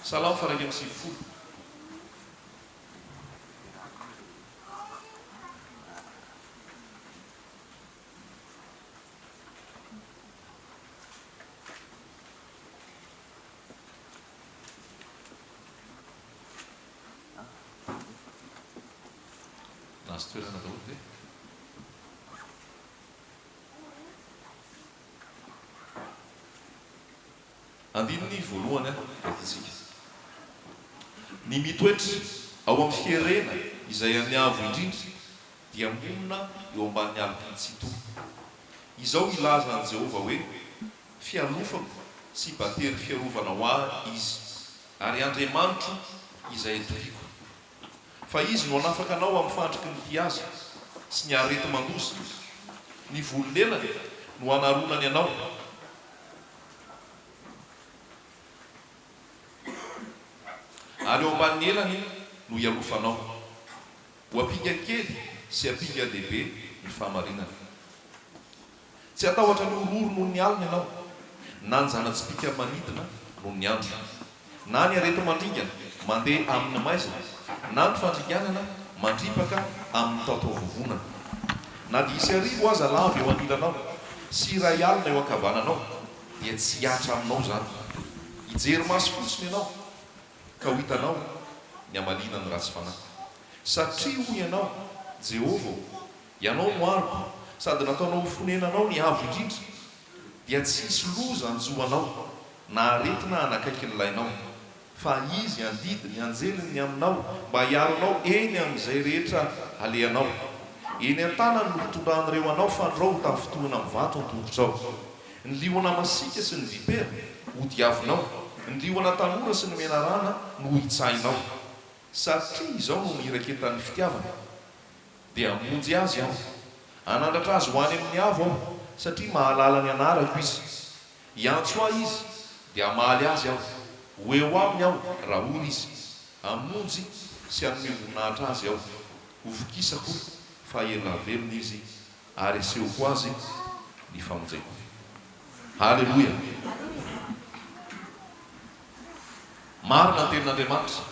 Salamo faha 91. Nahazo toerana daholo ve? Andininy voalohany vakintsika. Ny mitoetra ao amin'ny fierena izay an'ny Avo Indrindra dia monina eo ambanin'ny aloky ny Tsitoha. Izao hilaza an'i Jehovah hoe, Fialofako sy batery fiarovana ho ahy Izy, ary Andriamanitro izay itokiako. Fa Izy no hanafaka anao amin'ny fandriky ny mpihaza sy ny areti-mandoza. Ny volon'elany no hanaronany anao. Ary eo ambanin'ny elany no hialofanao. Ho ampinga kely sy ampinga lehibe ny fahamarinana. Tsy hatahotra ny horohoro noho ny alina ianao, na ny zana-tsipìka manidina noho ny andro, na ny areti-mandringana mandeha amin' ny maizina, na ny fandringanana mandripaka amin' ny taotaovovonana. Na dia hisy arivo aza lavo eo anilanao, sy 1000 eo ankavananao, dia tsy hihatra aminao izany. Hijery maso fotsiny ianao, ka ho hitanao ny hamaliana ny ratsy fanahy. Satria hoy ianao, Jehovah ô, Ianao no aroko, sady nataonao ho fonenanao ny Avo Indrindra, dia tsy hisy loza hanjo anao, na aretina hanakaiky ny lainao. Fa Izy handidy ny anjeliny ny aminao mba hiaro anao eny amin'izay rehetra alehanao. Eny an-tanany no hitondran'ireo anao fandrao ho tafintohina amin'ny vato ny tongotrao. Ny liona masiaka sy ny vipera hodiavinao, ny liona tanora sy ny menarana no hohitsahinao. Satria izao no niraketan'ny fitiavana, dia hamonjy azy Aho. Hanandratra azy ho any amin'ny avo Aho, satria mahalala ny anarako izy. Hiantso Ahy izy, dia hamaly azy Aho. Ho eo aminy Aho raha ory izy. Hamonjy sy hanome voninahitra azy Aho. Hovokisako fa ela velona izy, ary asehoko azy ny famonjeko. Haleloia! Marina ny tenin'Andriamanitra.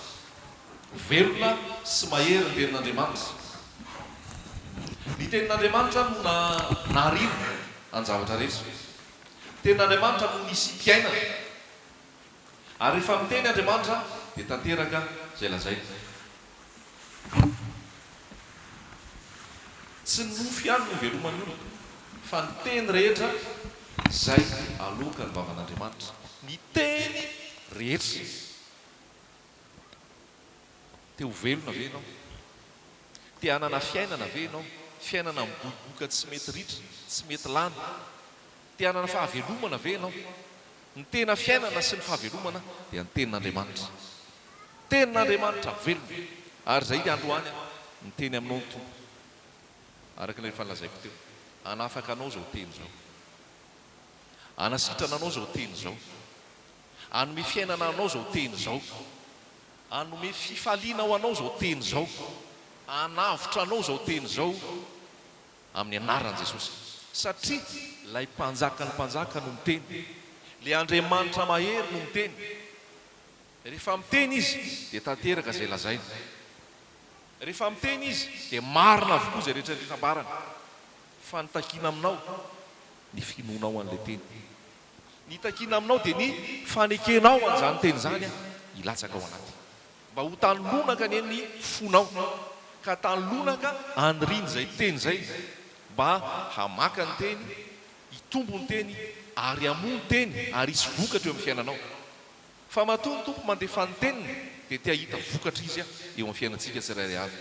Velona sy mahery ny tenin'Andriamanitra. Ny tenin'Andriamanitra no nahariana ny zavatra rehetra. Ny tenin'Andriamanitra no nisiam-piainana. Ary rehefa miteny Andriamanitra dia tanteraka izay lazainy. Tsy ny nofo ihany no iveloman'ny olona, fa ny teny rehetra izay aloakan'ny vavan'Andriamanitra. Ny teny rehetra. Te ho velona ve ianao? Te hanana fiainana ve ianao? Fiainana miboiboika tsy mety ritra, tsy mety lany. Te hanana fahavelomana ve ianao? Ny tena fiainana sy ny fahavelomana dia ny Tenin'Andriamanitra. Tenin'Andriamanitra velona. Ary izay androany niteny aminao ny Tompo. Araka ilay efa nolazaiko teo. Hanafaka anao izao teny izao. Hanasitrana anao izao teny izao. Hanome fiainana anao izao teny izao. Hanome fifaliana ho anao izao teny izao. Hanavotra anao izao teny izao amin'ny anaran'i Jesosy. Satria ilay Mpanjakan'ny mpanjaka no miteny. Ilay Andriamanitra mahery no miteny. Rehefa miteny Izy dia tanteraka izay lazainy. Rehefa miteny Izy dia marina avokoa izay rehetra rehetra ambarany. Fa ny takiana aminao ny finoanao an'ilay teny. Ny takiana aminao dia ny fanekenao an'izany teny izany hilatsaka ao anaty. Mba ho tany lonaka anie ny fonao, ka tany lonaka anirian'izay teny izay, mba hamaka ny teny, hitombo ny teny, ary hamoa ny teny, ary hisy vokatra eo amin'ny fiainanao. Fa matoa ny Tompo mandefa ny teniny dia te hahita vokatra Izy eo amin'ny fiainantsika tsirairay avy.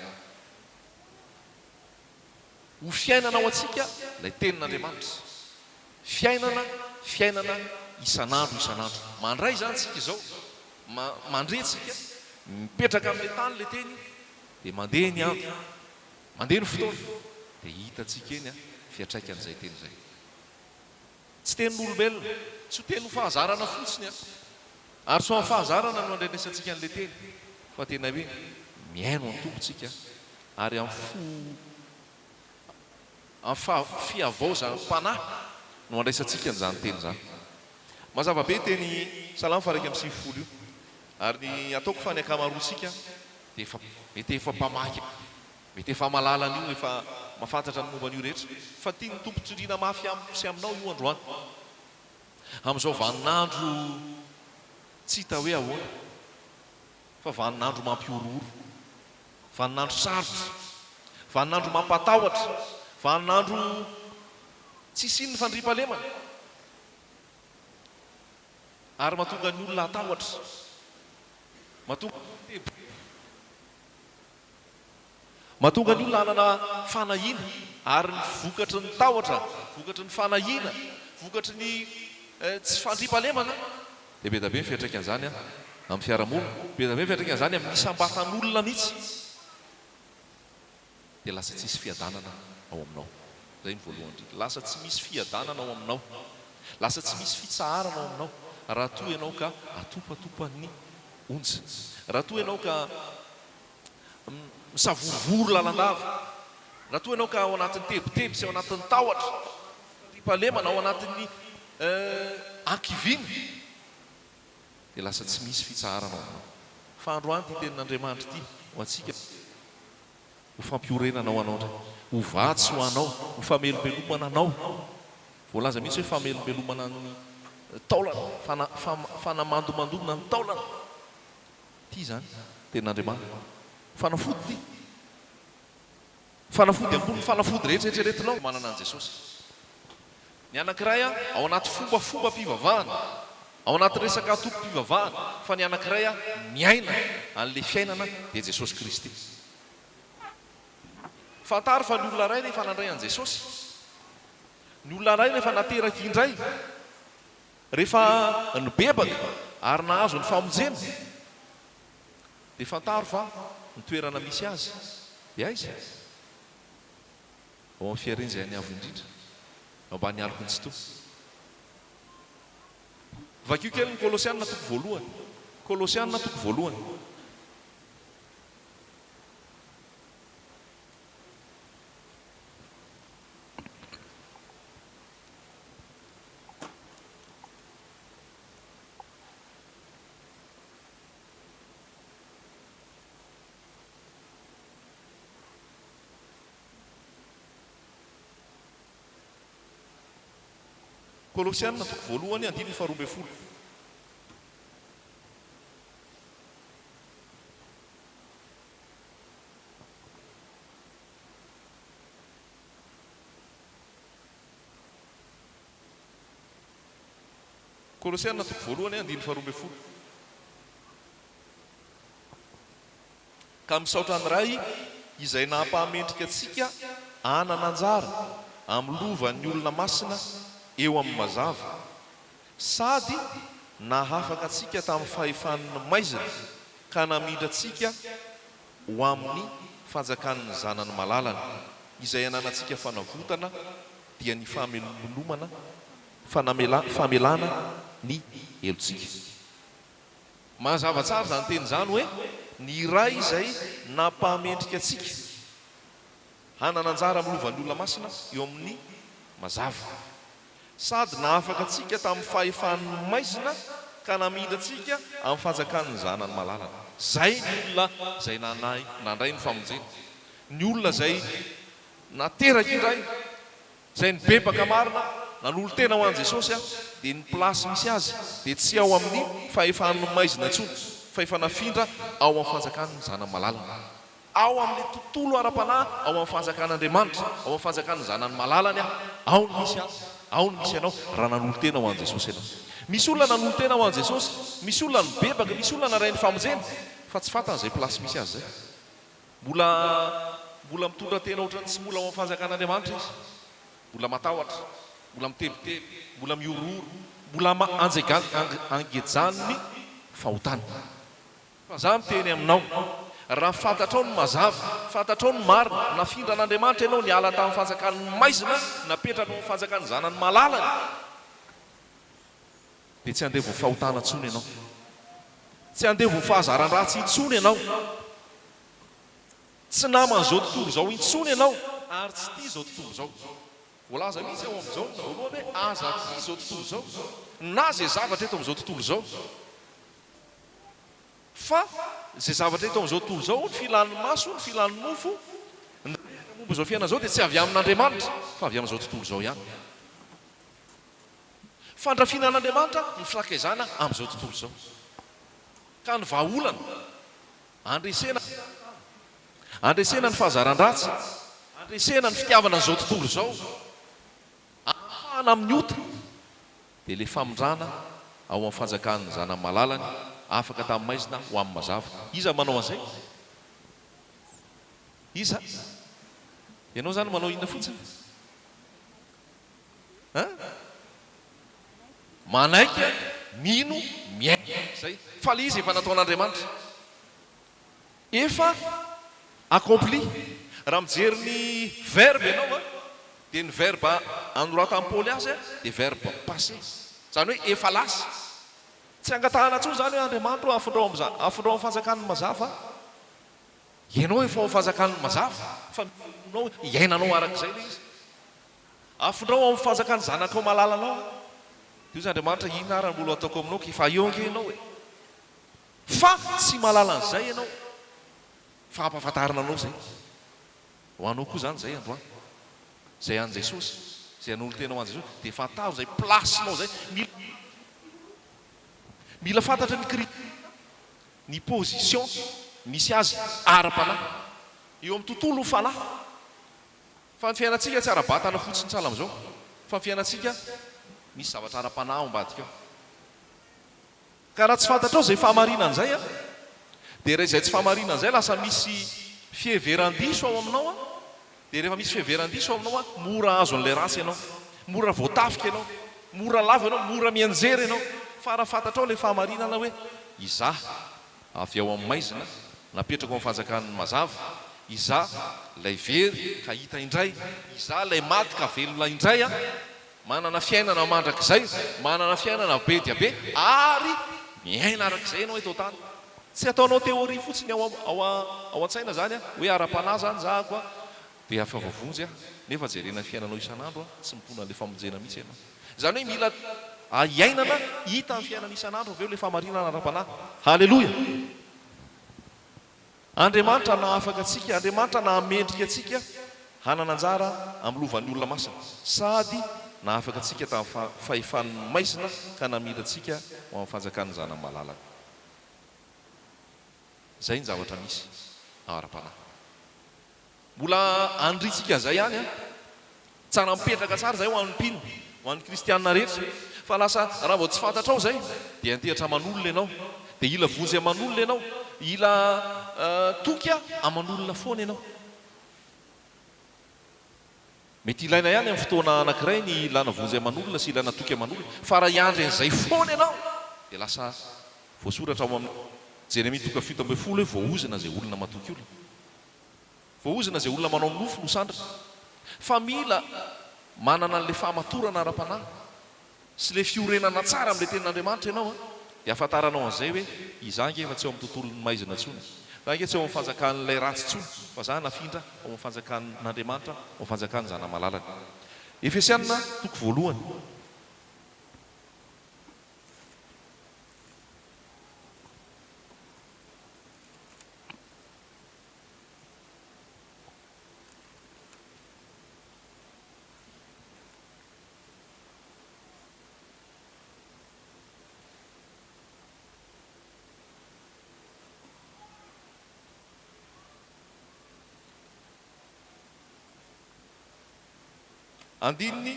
Ho fiainana ho antsika ilay tenin'Andriamanitra. Fiainana, fiainana isan'andro isan'andro. Mandray izany isika izao, mandre isika, mipetraka amin'ilay tany ilay teny, dia mandeha ny andro, mandeha ny fotoana, dia hitantsika eny fiantraikan'izay teny izay. Tsy tenin'olombelona, tsy ho teny ho fahazarana fotsiny an! Ary tsy ho amin'ny fahazarana no andrenesantsika an'ilay teny, fa tena hoe mihaino an'i Tompo tsika ary amin'ny fo, amin'ny fihavaozam-panahy no andraisantsika an'izany teny izany. Mazava be teny Salamo faha 91 io. Ary ny ataoko fa ny ankamaroantsika dia efa mety efa mpamaky, mety efa mahalala an'io, efa mahafantatra ny momba an'io rehetra. Fa tian'ny Tompo tsindriana mafy amiko sy aminao io androany. Amin'izao vaninandro tsy hita hoe ahoana, fa vaninandro mampihorohoro, vaninandro sarotra, vaninandro mampatahotra, vaninandro tsy hisian'ny fandriampahalemana. Ary mahatonga ny olona hatahotra, mahatonga ny olona hitebiteby, mahatonga ny olona hanana fanahiana, ary ny vokatry ny tahotra, vokatry ny fanahiana, vokatry ny tsy fandriampahalemana, dia be dia be ny fiantraikan'izany amin'ny fiarahamonina, be dia be ny fiantraikan'izany amin'ny isam-batan'olona mihitsy. Dia lasa tsisy fiadanana ao aminao. Izay no voalohany indrindra. Lasa tsy misy fiadanana ao aminao. Lasa tsy misy fitsaharana ao aminao raha toa ianao ka atopatopan'ny onja. Raha toa ianao ka misavorovoro lalandava. Raha toa ianao ka ao anatin'ny tebiteby sy ao anatin'ny tahotra, fandriampahalemana, ao anatin'ny ankiviana, dia lasa tsy misy fitsaharana ao aminao. Fa androany ity tenin'Andriamanitra ity ho antsika. Ho fampiorenana ho anao indray. Ho vatsy ho anao. Ho famelombelomana anao. Voalaza mihitsy hoe famelombelomana ny taolana, fana, fanamandomandonina ny taolana. Ity izany, Tenin'Andriamanitra. Fanafody ity. Fanafody ambonin'ny fanafody rehetra eritreretinao. Manana an'i Jesosy. Ny anankiray ao anaty fombafombam-pivavahana, ao anaty resaka antokom-pivavahana, fa ny anankiray miaina an'ilay fiainana dia Jesosy Kristy. Fantaro fa ny olona iray rehefa nandray an'i Jesosy, ny olona iray rehefa nateraka indray, rehefa nibebaka ary nahazo ny famonjena, dia fantaro fa ny toerana misy azy dia aiza? Ao amin'ny fiaren'izay izay an'ny Avo Indrindra, ao ambany aloky ny Tsitoha. Vakio kely ny Kolosiana toko voalohany. Kolosiana toko voalohany. Kolosiana toko voalohany andininy faharoa ambin'ny folo. Kolosiana toko voalohany andininy faharoa ambin'ny folo. Ka misaotra ny Ray izay nampahamendrika antsika hanana anjara amin'ny lovan'ny olona masina eo amin'ny mazava, sady nahafaka antsika tamin'ny fahefan'ny maizina ka namindra antsika ho amin'ny fanjakan'ny Zanany malalany, izay ananantsika fanavotana, dia ny famelomana, famelana ny helotsika. Mazava tsara izany teny izany hoe ny iray izay nampahamendrika antsika hanana anjara amin'ny lovan'ny olona masina eo amin'ny mazava, sady nahafaka antsika tamin'ny fahefan'ny maizina ka namindra antsika amin'ny fanjakan'ny Zanany malalany. Izay ny olona izay nanahy nandray ny famonjena, ny olona izay nateraka indray. Izay nibebaka marina, nanolo-tena ho an'i Jesosy dia ny place misy azy dia tsy ao amin'ny fahefan'ny maizina intsony fa efa nafindra ao amin'ny fanjakan'ny Zanany malalany. Ao amin'ny tontolo ara-panahy ao amin'ny fanjakan'Andriamanitra, ao amin'ny fanjakan'ny Zanany malalany aho. Ao no misy ahy, ao no misy anao raha nanolo-tena ho an'i Jesosy ianao. Misy olona nanolo-tena ho an'i Jesosy, misy olona nibebaka, misy olona naray ny famonjena fa tsy fantany izay place misy azy izay. Mbola mbola mitondra tena ohatran'ny tsy mbola ao amin'ny fanjakan'Andriamanitra izy. Mbola matahotra, mbola mitebiteby, mbola mihorohoro, mbola anjegan angejan'ny fahotana. Fa za miteny aminao, raha fantatrao ny mazava, fantatrao ny marina, nafindran'Andriamanitra ianao niala tamin'ny fanjakan'ny maizina, napetrany ao amin'ny fanjakan'ny Zanany malalany, dia tsy handevo fahotana intsony ianao. Tsy handevo fahazaran-dratsy intsony ianao. Tsy naman'izao tontolo izao intsony ianao ary tsy tia izao tontolo izao. Voalaza mihitsy ao amin'i Jaona voalohany hoe aza tia izao tontolo izao na izay zavatra eto amin'izao tontolo izao. Fa izay zavatra eto amin'izao tontolo izao, ny filan'ny maso, ny filan'ny nofo, ny resaka momba izao fiainana izao dia tsy avy amin'Andriamanitra fa avy amin'izao tontolo izao ihany. Fandrafiana an'Andriamanitra ny filakezana amin'izao tontolo izao. Ka ny vahaolana handresena handresena ny fahazaran-dratsy, handresena ny fitiavana an'izao tontolo izao, ahafahana amin'ny ota, dia ilay famindrana ao amin'ny fanjakan'ny Zanany malalany, afaka tamin'ny maizina ho amin'ny mazava. Iza manao an'izay? Iza? Ianao izany manao inona fotsiny? Hein? Manaiky, mino, miaina. Izay. Fa ilay izy efa nataon'Andriamanitra. Efa accompli. Raha mijery ny verbe ianao an, dia ny verbe anoratan'i Paoly azy dia verbe passé. Izany hoe efa lasa. Tsy angatahana intsony izany hoe Andriamanitra ô afindrao amin'izany, afindrao amin'ny fanjakan'ny mazava aho. Ianao efa ao amin'ny fanjakan'ny mazava fa mila inoanao hiainanao araka izay ilay izy. Afindrao ao amin'ny fanjakan'ny zanakao malalanao aho. Dia hoy Andriamanitra, inona ary no mbola ho ataoko aminao ka efa eo ange ianao e. Fa tsy mahalala an'izay ianao, fa hampahafantarina anao izay. Ho anao koa izany izay androany. Izay an'i Jesosy, izay hanolo-tena ho an'i Jesosy, dia fantaro izay place-nao izay. Mila Mila fantatra ny critère, ny position misy azy ara-panahy. Eo amin'ny tontolo fanahy. Fa ny fiainantsika tsy ara-batana fotsiny sahala amin'izao, fa ny fiainantsika misy zavatra ara-panahy ao ambadika ao. Ka raha tsy fantatrao izay fahamarinana izay an, dia raha izay tsy fahamarinana izay lasa misy fiheveran-diso ao aminao an, dia rehefa misy fiheveran-diso ao aminao an, mora azon'ilay ratsy ianao, mora voatafika ianao, mora lavo ianao, mora mianjera ianao. Fa raha fantatrao ilay fahamarinana hoe izaho avy ao amin'ny maizina, napetrako ao amin'ny fanjakan'ny mazava, izaho ilay very ka hita indray, izaho ilay maty ka velona indray an, Manana fiainana mandrakizay, manana fiainana be dia be ary miaina arak'izay ianao eto an-tany. Tsy ataonao théorie fotsiny ao ao ao an-tsaina izany an, hoe ara-panahy izany zahako an, dia efa voavonjy aho, nefa jerena ny fiainanao isan'andro an, tsy mipona an'ilay famonjena mihitsy ianao. Izany hoe mila iainana hita amin'ny fiainana isan'andro avy eo ilay fahamarinana ara-panahy. Haleloia! Andriamanitra nahafaka antsika, Andriamanitra nahamendrika antsika hanana anjara amin'ny lovan'ny olona masina, sady nahafaka antsika tamin'ny fahefan'ny maizina ka namindra antsika ho amin'ny fanjakan'ny Zanany malalany. Izay ny zavatra misy ara-panahy. Mbola andrintsika an'izay ihany an! Tsara mipetraka tsara izay ho an'ny mpino, ho an'ny kristiana rehetra. Fa lasa raha vao tsy fantatrao izay dia hiantehitra aman'olona ianao, dia hila vonjy aman'olona ianao, hila toky aman'olona foana ianao. Mety ilaina ihany amin'ny fotoana anankiray ny hilana vonjy aman'olona sy hilana toky aman'olona, fa raha hiandry an'izay foana ianao dia lasa voasoratra ao amin'ny Jeremia toko 17 hoe voaozona izay olona matoky olona. Voaozona izay olona manao nofy no sandriny. Fa mila manana an'ilay fahamatorana ara-panahy sy ilay fiorenana tsara amin'ilay tenin'Andriamanitra ianao an, dia ahafantaranao an'izay hoe izaho ange efa tsy ao amin'ny tontolon'ny maizina intsony, izaho ange tsy ao amin'ny fanjakan'ilay ratsy intsony, fa izaho nafindra ao amin'ny fanjakan'Andriamanitra, ao amin'ny fanjakan'ny Zana-malalany. Efesiana toko voalohany. Andininy.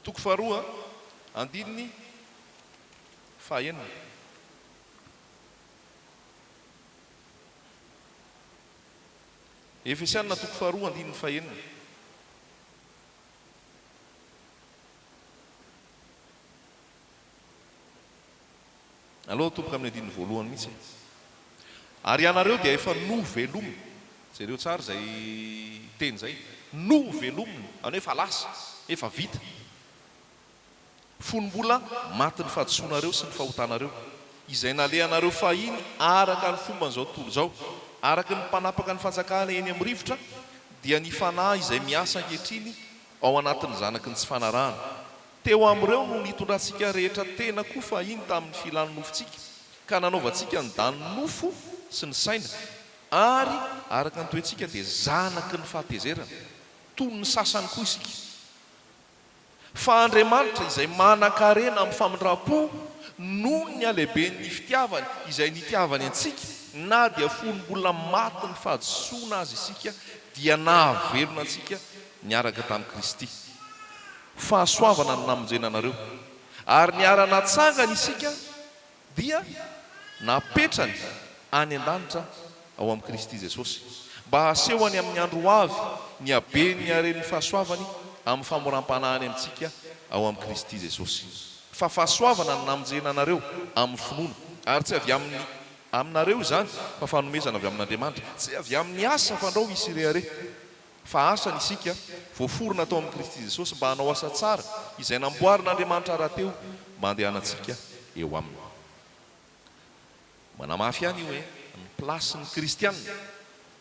Toko faharoa, andininy fahaenina. Efesiana toko faharoa, andininy fahenina. Aleo atomboka amin'ny andininy voalohany mihitsy e. Ary ianareo dia efa novelomina. Jereo tsara izay teny izay. Novelomina, izany hoe efa lasa, efa vita. Fony mbola maty ny fahadisoanareo sy ny fahotanareo, izay nalehanareo fahiny araka ny fomban'izao tontolo izao, araka ny mpanapaka ny fanjakana eny amin'ny rivotra, dia ny fanahy izay miasa ankehitriny. Ao anatin'ny zanaky ny tsy fanarahana. Teo amin'ireo no nitondrantsika rehetra tena koa fahiny tamin'ny filan'ny nofontsika, ka nanaovantsika ny danin'ny nofo sy ny saina, ary araka ny toetsika dia zanaky ny fahatezerana, toy ny sasany koa isika. Fa Andriamanitra izay manan-karena amin'ny famindram-po, noho ny halehiben'ny fitiavany izay nitiavany antsika, na dia fony mbola matin'ny fahadisoana aza isika, dia nahavelona antsika niaraka tamin'i Kristy. Fahasoavana no namonjena anareo. Ary niara-natsangana isika dia napetrany any an-danitra ao amin'i Kristy Jesosy, mba hasehony amin'ny andro ho avy ny haben'ny haren'ny fahasoavany amin'ny famoram-panahiny amintsika ao amin'i Kristy Jesosy. Fa fahasoavana no namonjena anareo amin'ny finoana, ary tsy avy amin'ny aminareo izany, fa fanomezana avy amin'Andriamanitra, tsy avy amin'ny asa fandrao hisy rehareha. Fa asany isika, voaforona tao amin'i Kristy Jesosy mba hanao asa tsara, izay namboarin'Andriamanitra rahateo mba handehanantsika eo aminy. Manamafy ihany io hoe ny place-n'ny kristiana,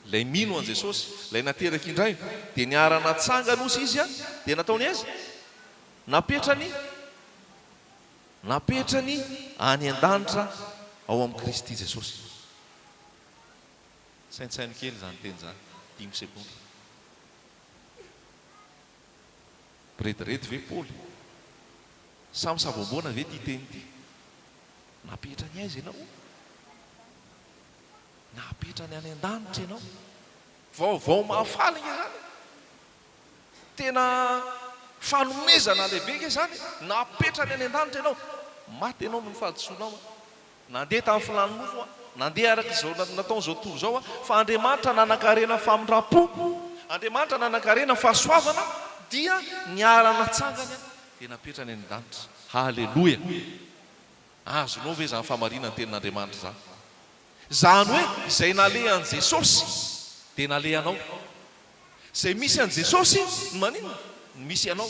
ilay mino an'i Jesosy, ilay nateraka indray, dia niara-natsangana osa izy dia nataony aiza? Napetrany napetrany any an-danitra ao amin'i Kristy Jesosy. Saintsaino kely izany teny izany, dimy segondra. Mirediredy ve Paoly? Sa misavoamboana ve ity teny ity? Napetrany aiza ianao? Napetrany any an-danitra ianao. Vaovao mahafaly ange izany e! Tena fanomezana lehibe ange izany e! Napetrany any an-danitra ianao. Maty ianao noho ny fahadisoanao. Nandeha tamin'ny filàn'ny nofo aho, nandeha araka izao nataon'izao tontolo izao aho, fa Andriamanitra nanan-karena famindram-po, Andriamanitra nanan-karena fahasoavana, dia niara-natsangany aho, dia napetrany any an-danitra. Haleloia! Azonao ve izany fahamarinan'ny Tenin'Andriamanitra izany? Izany hoe izay nalehan'i Jesosy dia nalehanao. Izay misy an'i Jesosy no maninona? No misy anao.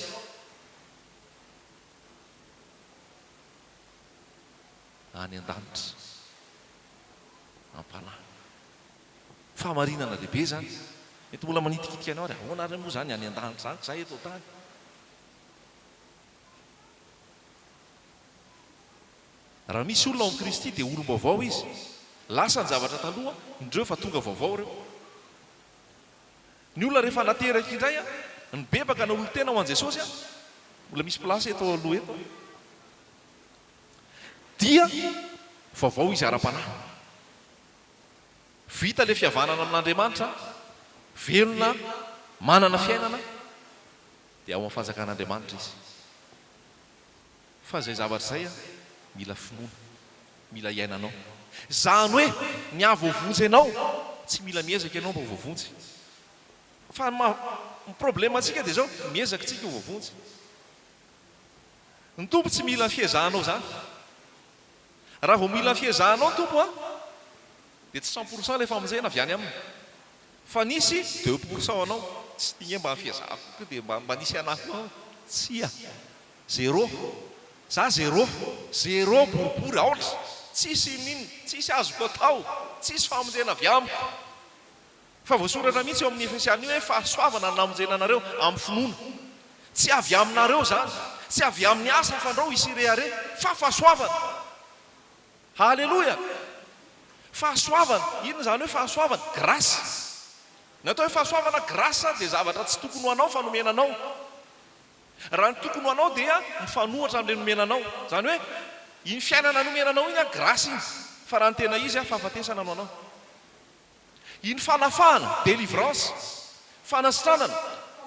Any an-danitra. Am-panahy. Fahamarinana lehibe izany. Mety mbola manitikitika anao ary ahoana ary moa izany any an-danitra izany ka izaho eto an-tany. Raha misy olona ao amin'i Kristy dia olom-baovao izy. Lasa ny zavatra taloha, indreo fa tonga vaovao ireo. Ny olona rehefa nateraka indray, nibebaka naolo-tena ho an'i Jesosy, mbola misy place eto aloha eto, dia vaovao izy ara-panahy. Vita ilay fihavanana amin'Andriamanitra, velona, manana fiainana, dia ao amin'ny fanjakan'Andriamanitra izy. Fa izay zavatra izay mila finoana, mila iainanao. Izany hoe ny hahavoavonjy anao, tsy mila miezaka ianao mba ho voavonjy. Fa ny maha, ny problème antsika dia izao, miezaka tsika ho voavonjy. Ny Tompo tsy mila ny fiezahanao izany. Raha vao mila ny fiezahanao ny Tompo an, dia tsy 100% ilay famonjena avy any aminy. Fa nisy 2% anao, tsy ity nge mba ny fiezahako koa dia mba mba nisy anah koa. Tsia. Zéro. Za zéro. Zéro boribory aotra. Tsisy inin, tsisy azoko atao. Tsisy famonjena avy amiko. Fa voasoratra mihitsy eo amin'ny Efesiana io hoe fahasoavana no namonjena anareo amin'ny finoana. Tsy avy aminareo izany, tsy avy amin'ny asa fandrao hisy hirehareha, fa fahasoavana. Haleloia! Fahasoavana, inona izany hoe fahasoavana? Grâce. Ny atao hoe fahasoavana, grâce, dia zavatra tsy tokony ho anao fa nomena anao. Raha ny tokony ho anao dia mifanohitra amin'ilay nomena anao. Izany hoe iny fiainana nomena anao iny grâce iny, fa raha ny tena izy fahafatesana no anao. Iny fanafahana, délivrance, fanasitranana,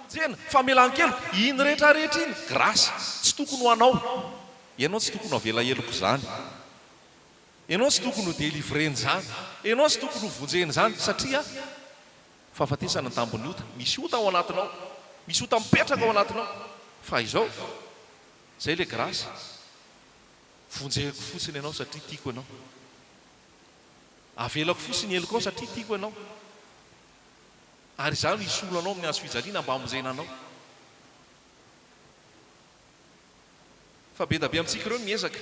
famonjena, famelan-keloka, iny rehetra rehetra iny, grâce, tsy tokony ho anao. Ianao tsy tokony ho avela heloka izany. Ianao tsy tokony ho délivrer-n'izany. Ianao tsy tokony ho vonjen'izany satria fahafatesana ny tambin'ny ota. Misy ota ao anatinao. Misy ota mipetraka ao anatinao. Fa izao, izay ilay grâce. Vonjeko fotsiny ianao satria tiako ianao. Avelako fotsiny ny helokao satria tiako ianao. Ary izaho no hisolo anao amin'ny hazo fijaliana mba hamonjena anao. Fa be da be amintsika ireo no miezaka.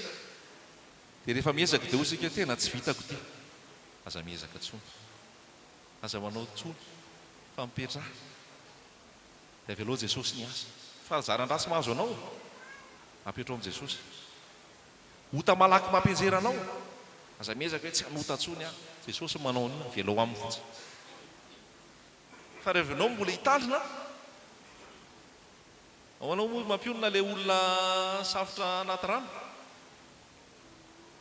Dia rehefa miezaka dia hoy isika tena tsy vitako ity. Aza miezaka intsony. Aza manao intsony fa mipetraha. Dia avelao Jesosy ny asa. Fahazaran-dratsy mahazo anao, apetrao amin'i Jesosy. Ota malaky mampianjera anao, aza miezaka hoe tsy hanota intsony aho. Jesosy manao an'io, avelao aminy fotsiny. Fa rehefa ianao mbola hitandrina, ahoana moa mampionona ilay olona safotra anaty rano?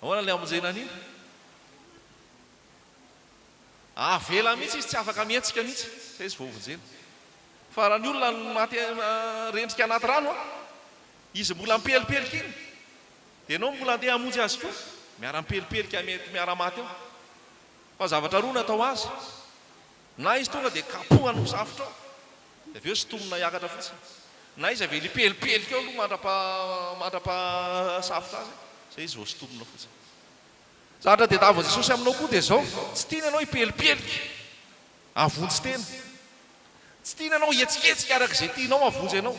Ahoana ilay hamonjena an'iny? Avela mihitsy izy tsy afaka mihetsika mihitsy, zay izy vao hovonjena. Fa raha ny olona maty rendrika anaty rano an, izy mbola mipelipelika iny, dia ianao mbola andeha hamonjy azy koa, miara-mipelipelika mety miara-maty eo. Fa zavatra roa no atao azy, na izy tonga dia kapohana ho safotra ao, dia avy eo sintomina hiakatra fotsiny, na izy avela hipelipelika eo aloha mandrapa mandrapa safotra azy, zay izy vao sintomina fotsiny. Zavatra tadiavin'i Jesosy aminao koa dia izao, tsy tiany ianao hipelipelika hahavonjy tena. Tsy tiany ianao hihetsiketsika araka izay tianao hahavonjy anao.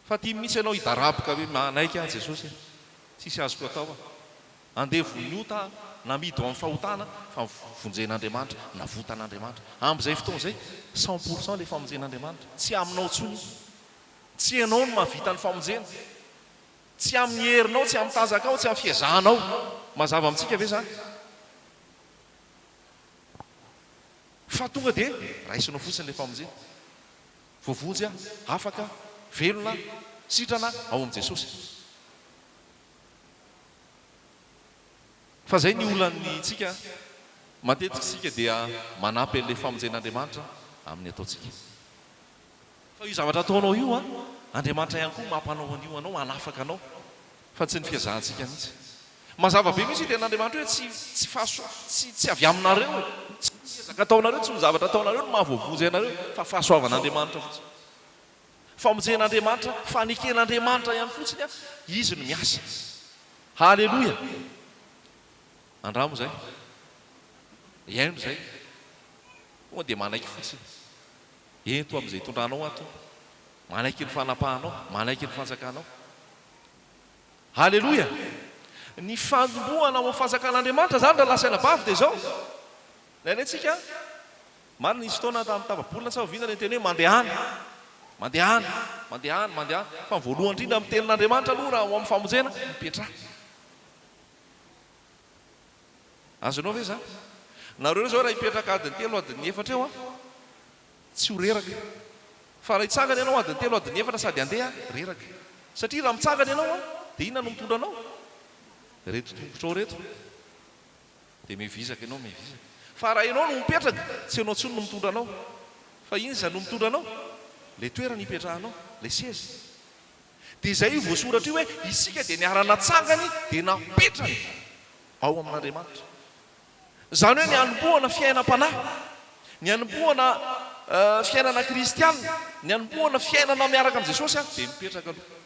Fa tiany mihitsy ianao hidaraboka hoe manaiky aho Jesosy a, tsisy azoko atao aho. Andevon'ny ota aho, namidy ho amin'ny fahotana fa vonjen'Andriamanitra, navotan'Andriamanitra. Amin'izay fotoana izay, 100% ilay famonjen'Andriamanitra. Tsy aminao intsony io. Tsy ianao no mahavita ny famonjena. Tsy amin'ny herinao, tsy amin'ny tanjakao, tsy amin'ny fiezahanao. Mazava amintsika ve izany? Fa tonga dia raisinao fotsiny ilay famonjena. Voavonjy aho, afaka, velona, sitrana ao amin'i Jesosy. Fa izay ny olan'ny tsika, matetika isika dia manampy an'ilay famonjen'Andriamanitra amin'ny ataontsika. Fa io zavatra ataonao io an, Andriamanitra ihany koa mampanao an'io anao, hanafaka anao, fa tsy ny fiezahantsika mihitsy. Mazava be mihitsy io tenin'Andriamanitra io hoe tsy tsy fahasoa tsy tsy avy aminareo e, tsy ny ezaka ataonareo, tsy ny zavatra ataonareo no mahavoavonjy anareo fa fahasoavan'Andriamanitra fotsiny. Famonjen'Andriamanitra, faneken'Andriamanitra ihany fotsiny an, Izy no miasa. Haleloia! Andramo izay. Iaino izay. Tonga dia manaiky fotsiny. Ento amin'izay itondranao aho Tompo. Manaiky ny fanapahanao, manaiky ny fanjakanao. Haleloia! Ny fanombohana ao amin'ny fanjakan'Andriamanitra izany rahalahy sy anabavy dia izao. Indraindray tsika, marina nisy fotoana tamin'ny tapa-bolana sa oviana ilay niteny hoe mandehana, mandehana, mandehana, mandehana. Fa ny voalohany indrindra amin'ny tenin'Andriamanitra aloha raha ho amin'ny famonjena, mipetraha. Azonao ve izany? Nareo izao raha hipetraka adiny telo, adiny efatra eo an, tsy ho reraka. Fa raha hitsangana ianao adiny telo, adiny efatra sady handeha, reraka. Satria raha mitsangana ianao an, dia inona no mitondra anao? Ireto tongotrao ireto. Dia mivizaka ianao, mivizaka. Fa raha ianao no mipetraka, tsy ianao intsony no mitondra anao. Fa inza no mitondra anao? Ilay toerana ipetrahanao, ilay seza. Dia izay io voasoratra io hoe isika dia niara-natsangany dia napetrany ao amin'Andriamanitra. Izany hoe ny hanombohana fiainam-panahy, ny hanombohana fiainana kristiana, ny hanombohana fiainana miaraka amin'i Jesosy dia mipetraka aloha.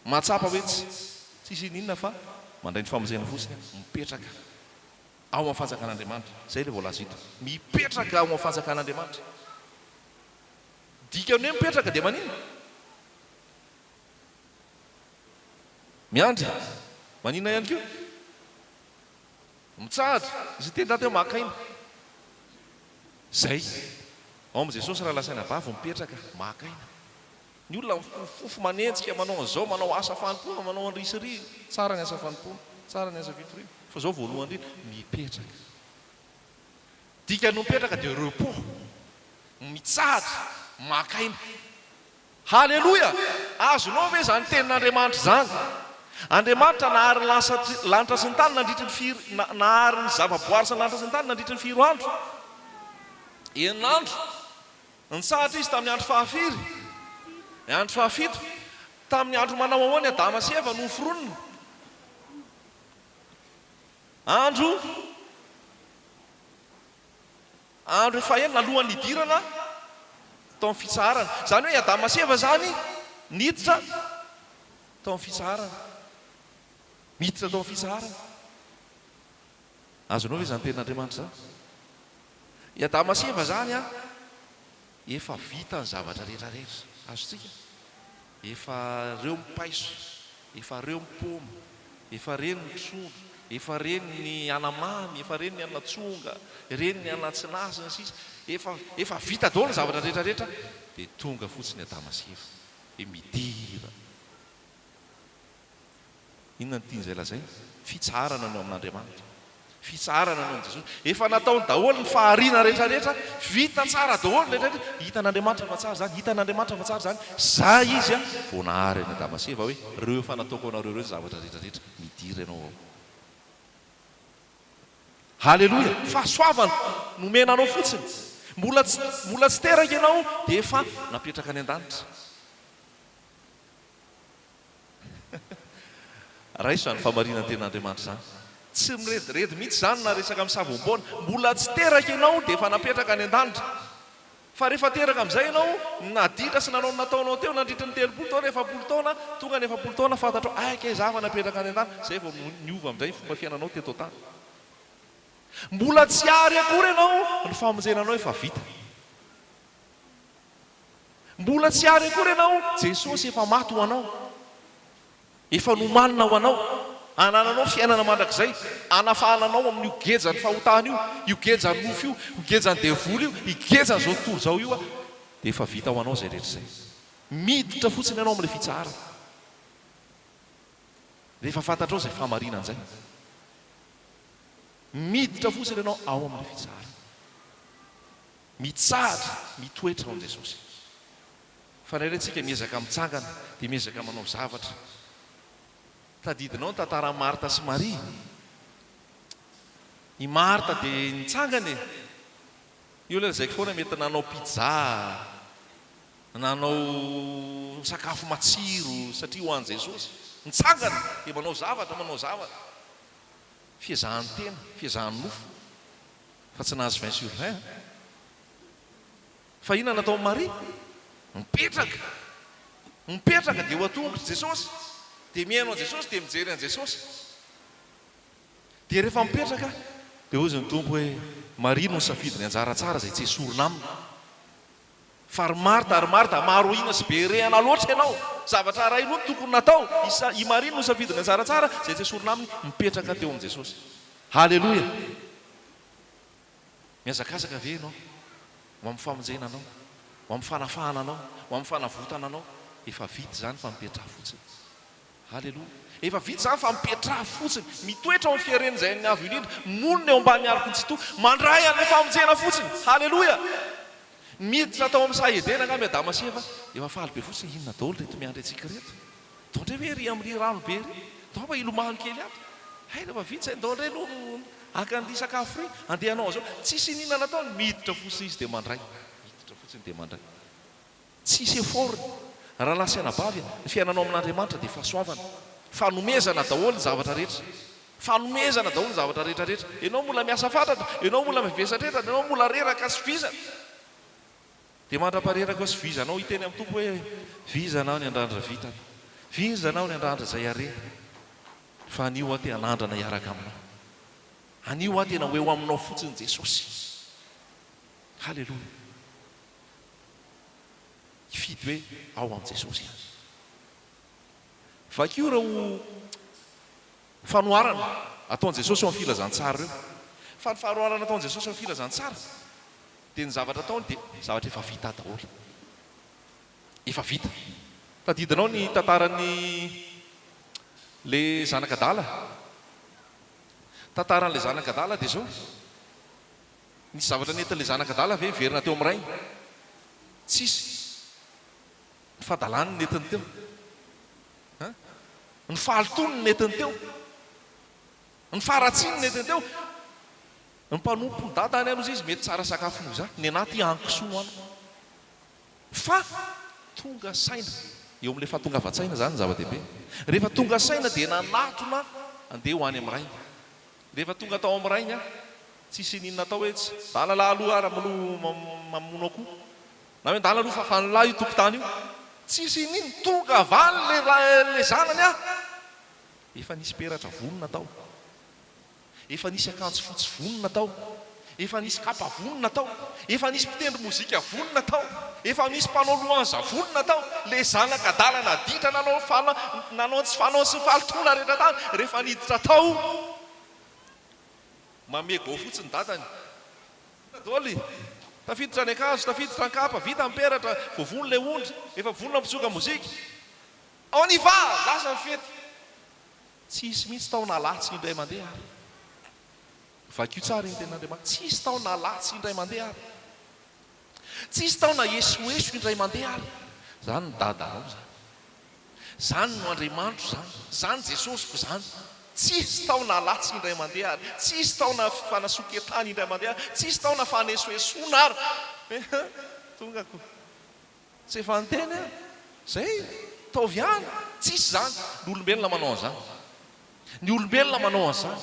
Mahatsapa hoe tsy tsisy ininona fa mandray ny famonjena fotsiny aho, mipetraka ao amin'ny fanjakan'Andriamanitra. Izay ilay voalaza eto. Mipetraka ao amin'ny fanjakan'Andriamanitra. Dikany hoe mipetraka dia maninona? Miandry. Maninona ihany koa? Mitsahatra. Izay teny rahateo maka aina. Izay. Ao amin'i Jesosy raha lasaina vavy mipetraka, maka aina. Ny olona mifofofofo manenjika manao an'izao, manao asa fanompoana, manao an-drisiriry. Tsara ny asa fanompoana, tsara ny asa fitoriana. Fa izao voalohany indrindra, mipetraka. Dikan'ny mipetraka dia repos. Mitsahatra, maka aina. Haleloia! Azonao ve izany tenin'Andriamanitra izany? Andriamanitra nahary ny lanitra sy ny tany nandritry ny firy, nahary ny zava-boary sy ny lanitra sy ny tany nandritry ny firy andro? Enina andro. Nitsahatra izy tamin'ny andro fahafiry? Ny andro fahafito. Tamin'ny andro manao ahoana i Adama sy Eva no noforonina? Andro. Andro fahenina alohan'ny hidirana tao amin'ny fitsaharana. Izany hoe i Adama sy Eva izany niditra tao amin'ny fitsaharana. Miditra tao amin'ny fitsaharana. Azonao ve izany tenin'Andriamanitra izany? I Adama sy Eva izany an, efa vita ny zavatra rehetra rehetra. Azontsika? Efa reo ny paiso, efa reo ny paoma, efa reny ny trondro. Efa reny ny anamamy, efa reny ny anatsonga, reny ny anatsinahy sy ny sisa Efa, efa vita daholo ny zavatra rehetra rehetra, dia tonga fotsiny Adama sy Eva. Dia midira. Inona no tian'izay lazaina? Fitsaharana no eo amin'Andriamanitra. Fitsaharana no eo amin'i Jesosy. Efa nataony daholo ny fahariana rehetra rehetra, vita tsara daholo ny rehetra rehetra. Hitan'Andriamanitra fa tsara izany, hitan'Andriamanitra fa tsara izany. Zay Izy vao nahary an'i Adama sy Eva hoe, ireo efa nataoko anareo ireo ny zavatra rehetra rehetra, midira ianao ao. Haleloia! Fahasoavana nomena anao fotsiny. Mbola tsy, mbola tsy teraka ianao dia efa napetraka any an-danitra. Raiso izany fahamarinan-ten'Andriamanitra izany. Tsy mirediredy mihitsy izany na resaka misavoamboana. Mbola tsy teraka ianao dia efa napetraka any an-danitra. Fa rehefa teraka amin'izay ianao, naditra sy nanao ny nataonao teo nandritry ny 30 taona, 40 taona, tonga ny 40 taona fantatrao, hay kay za fa napetraka any an-danitra, izay vao niova amin'izay ny fomba fiainanao teto an-tany. Mbola tsy ary akory ianao, ny famonjena anao efa vita. Mbola tsy ary akory ianao, Jesosy efa maty ho anao. Efa nomanina ho anao. Hanananao fiainana mandrakizay. Hanafahana anao amin'io gejan'ny fahotana io, io gejan'ny nofo io, io gejan'ny devoly io, io gejan'izao tontolo izao io. Dia efa vita ho anao izay rehetra izay. Miditra fotsiny ianao amin'ilay fitsaharana. Rehefa fantatrao izay fahamarinana izay. Miditra fotsiny ianao ao amin'ilay fitsaharana. Mitsahatra mitoetra ao amin'i Jesosy. Fa indraindray tsika miezaka mitsangana dia miezaka manao zavatra. Tadidinao ny tantaran'i Marta sy Maria? I Marta dia nitsangana e! Io ilay lazaiko foana mety nanao pizza, nanao sakafo matsiro satria ho an'i Jesosy. Nitsangana dia manao zavatra, manao zavatra. Fiezahan'ny tena, fiezahan'ny nofo. Fa tsy nahazo 20 sur 20 an! Fa inona nataon'i Maria? Mipetraka! Mipetraka dia eo an-tongotr'i Jesosy, dia mihaino an'i Jesosy, dia mijery an'i Jesosy. Dia rehefa mipetraka, dia hoy ny Tompo hoe, Maria no nisafidy ny anjara tsara izay tsy esorina aminy. Fa ry Marta, ry Marta, maro ahiana sy be rehana loatra ianao. Zavatra iray loha no tokony natao. I Maria no nisafidy ny anjara tsara izay tsy esorina aminy, mipetraka teo amin'i Jesosy. Haleloia! Mihazakazaka ve ianao ho amin'ny famonjena anao, ho amin'ny fanafahana anao, ho amin'ny fanavotana anao? Efa vita izany fa mipetraha fotsiny. Haleloia! Efa vita izany fa mipetraha fotsiny. Mitoetra ao amin'ny fiaren'ny izay an'ny Avo Indrindra, monina eo ambany aloky ny Tsitoha, mandray an'ilay famonjena fotsiny. Haleloia! Miditra tao amin'ny saha Edena angamba i Adama sy Eva, efa faly be fotsiny, inona daholo ireto miandry antsika ireto? Ndao ndray ve ery amin'ry rano be ery? Ndao mba hilomano kely ato. Hay rehefa vita izay, ndao ndray aloha haka an'ity sakafo iry, andeha hanao an'izao. Tsisy iniana nataony, miditra fotsiny izy dia mandray. Miditra fotsiny dia mandray. Tsisy effort. Rahalahy sy anabavy a, ny fiainanao amin'Andriamanitra dia fahasoavana. Fanomezana daholo ny zavatra rehetra. Fanomezana daholo ny zavatra rehetra rehetra. Ianao mbola miasa fatratra, ianao mbola mivesatra entana, ianao mbola reraka sy vizana. Dia mandra-pareraka eo sy vizana ao hiteny amin'ny Tompo hoe, Vizana aho ny andrandra vintana, vizana aho ny andrandra izay harena, fa anio aho te hanandrana hiaraka aminao. Anio aho tena ho eo aminao fotsiny Jesosy. Haleloia. Hifidy hoe ao amin'i Jesosy ihany. Vakio ireo fanoharana ataon'i Jesosy ao amin'ny filazantsara ireo. Fa ny fanoharana ataon'i Jesosy ao amin'ny filazantsara Dia ny zavatra ataony dia zavatra efa vita daholo. Efa vita. Tadidinao ny tantaran'ny le zanak'adala? Tantaran'ilay zanak'adala dia izao. Nisy zavatra nentin'ilay zanak'adala ve niverina teo amin'ny rainy? Tsisy. Ny fahadalany no nentiny teo. Hein? Ny fahalotoany no nentiny teo. Ny faharatsiany no nentiny teo. Ny mpanompo ny dada any aloha izy mety tsara sakafo noho izaho, nenaha ty hanin-kisoa no haniko. Fa tonga saina, eo amin'ilay fahatongavan-tsaina izany ny zava-dehibe. Rehefa tonga saina dia nanatona andeha ho any amin'ny rainy. Rehefa tonga tao amin'ny rainy aho, tsisy n'inona atao hoe tsy, ndana lahy aloha ary aloha mamono akoho. Na hoe ndana aloha fafan'ny lahy io tokontany io. Tsisy n'inona, tonga avy any ilay zanany aho, efa nisy peratra vonona tao. Efa nisy akanjo fotsy vonona tao. Efa nisy kapa vonona tao. Efa nisy mpitendry mozika vonona tao. Efa nisy mpanao louange vonona tao. Ilay zanak'adala naditra nanao fana, nanao ny tsy fanao sy ny fahalotoana rehetra tany, rehefa niditra tao. Manome go fotsiny dadany. Vita daholo e! Tafiditra any an-kazo, tafiditra an-kapa, vita ny peratra, voavono ilay ondry, efa vonona mpitsoka mozika. On y va! Lasa ny fety. Tsy hisy mihitsy tao na lahy tsy indray mandeha ary. Vakio tsara iny tenin'Andriamanitra. Tsy hisy tao na lahy tsy indray mandeha ary. Tsy hisy tao na esoeso indray mandeha ary. Izany ny dadanao izany. Izany no Andriamanitro izany. Izany Jesosiko izany. Tsy hisy tao na lahy tsy indray mandeha ary. Tsy hisy tao na fanasoketana indray mandeha ary. Tsy hisy tao na fanesoesoana ary. Tonga ko. Tsy efa niteny aho. Zay. Taovy ihany. Tsisy izany. Ny olombelona manao an'izany. Ny olombelona manao an'izany.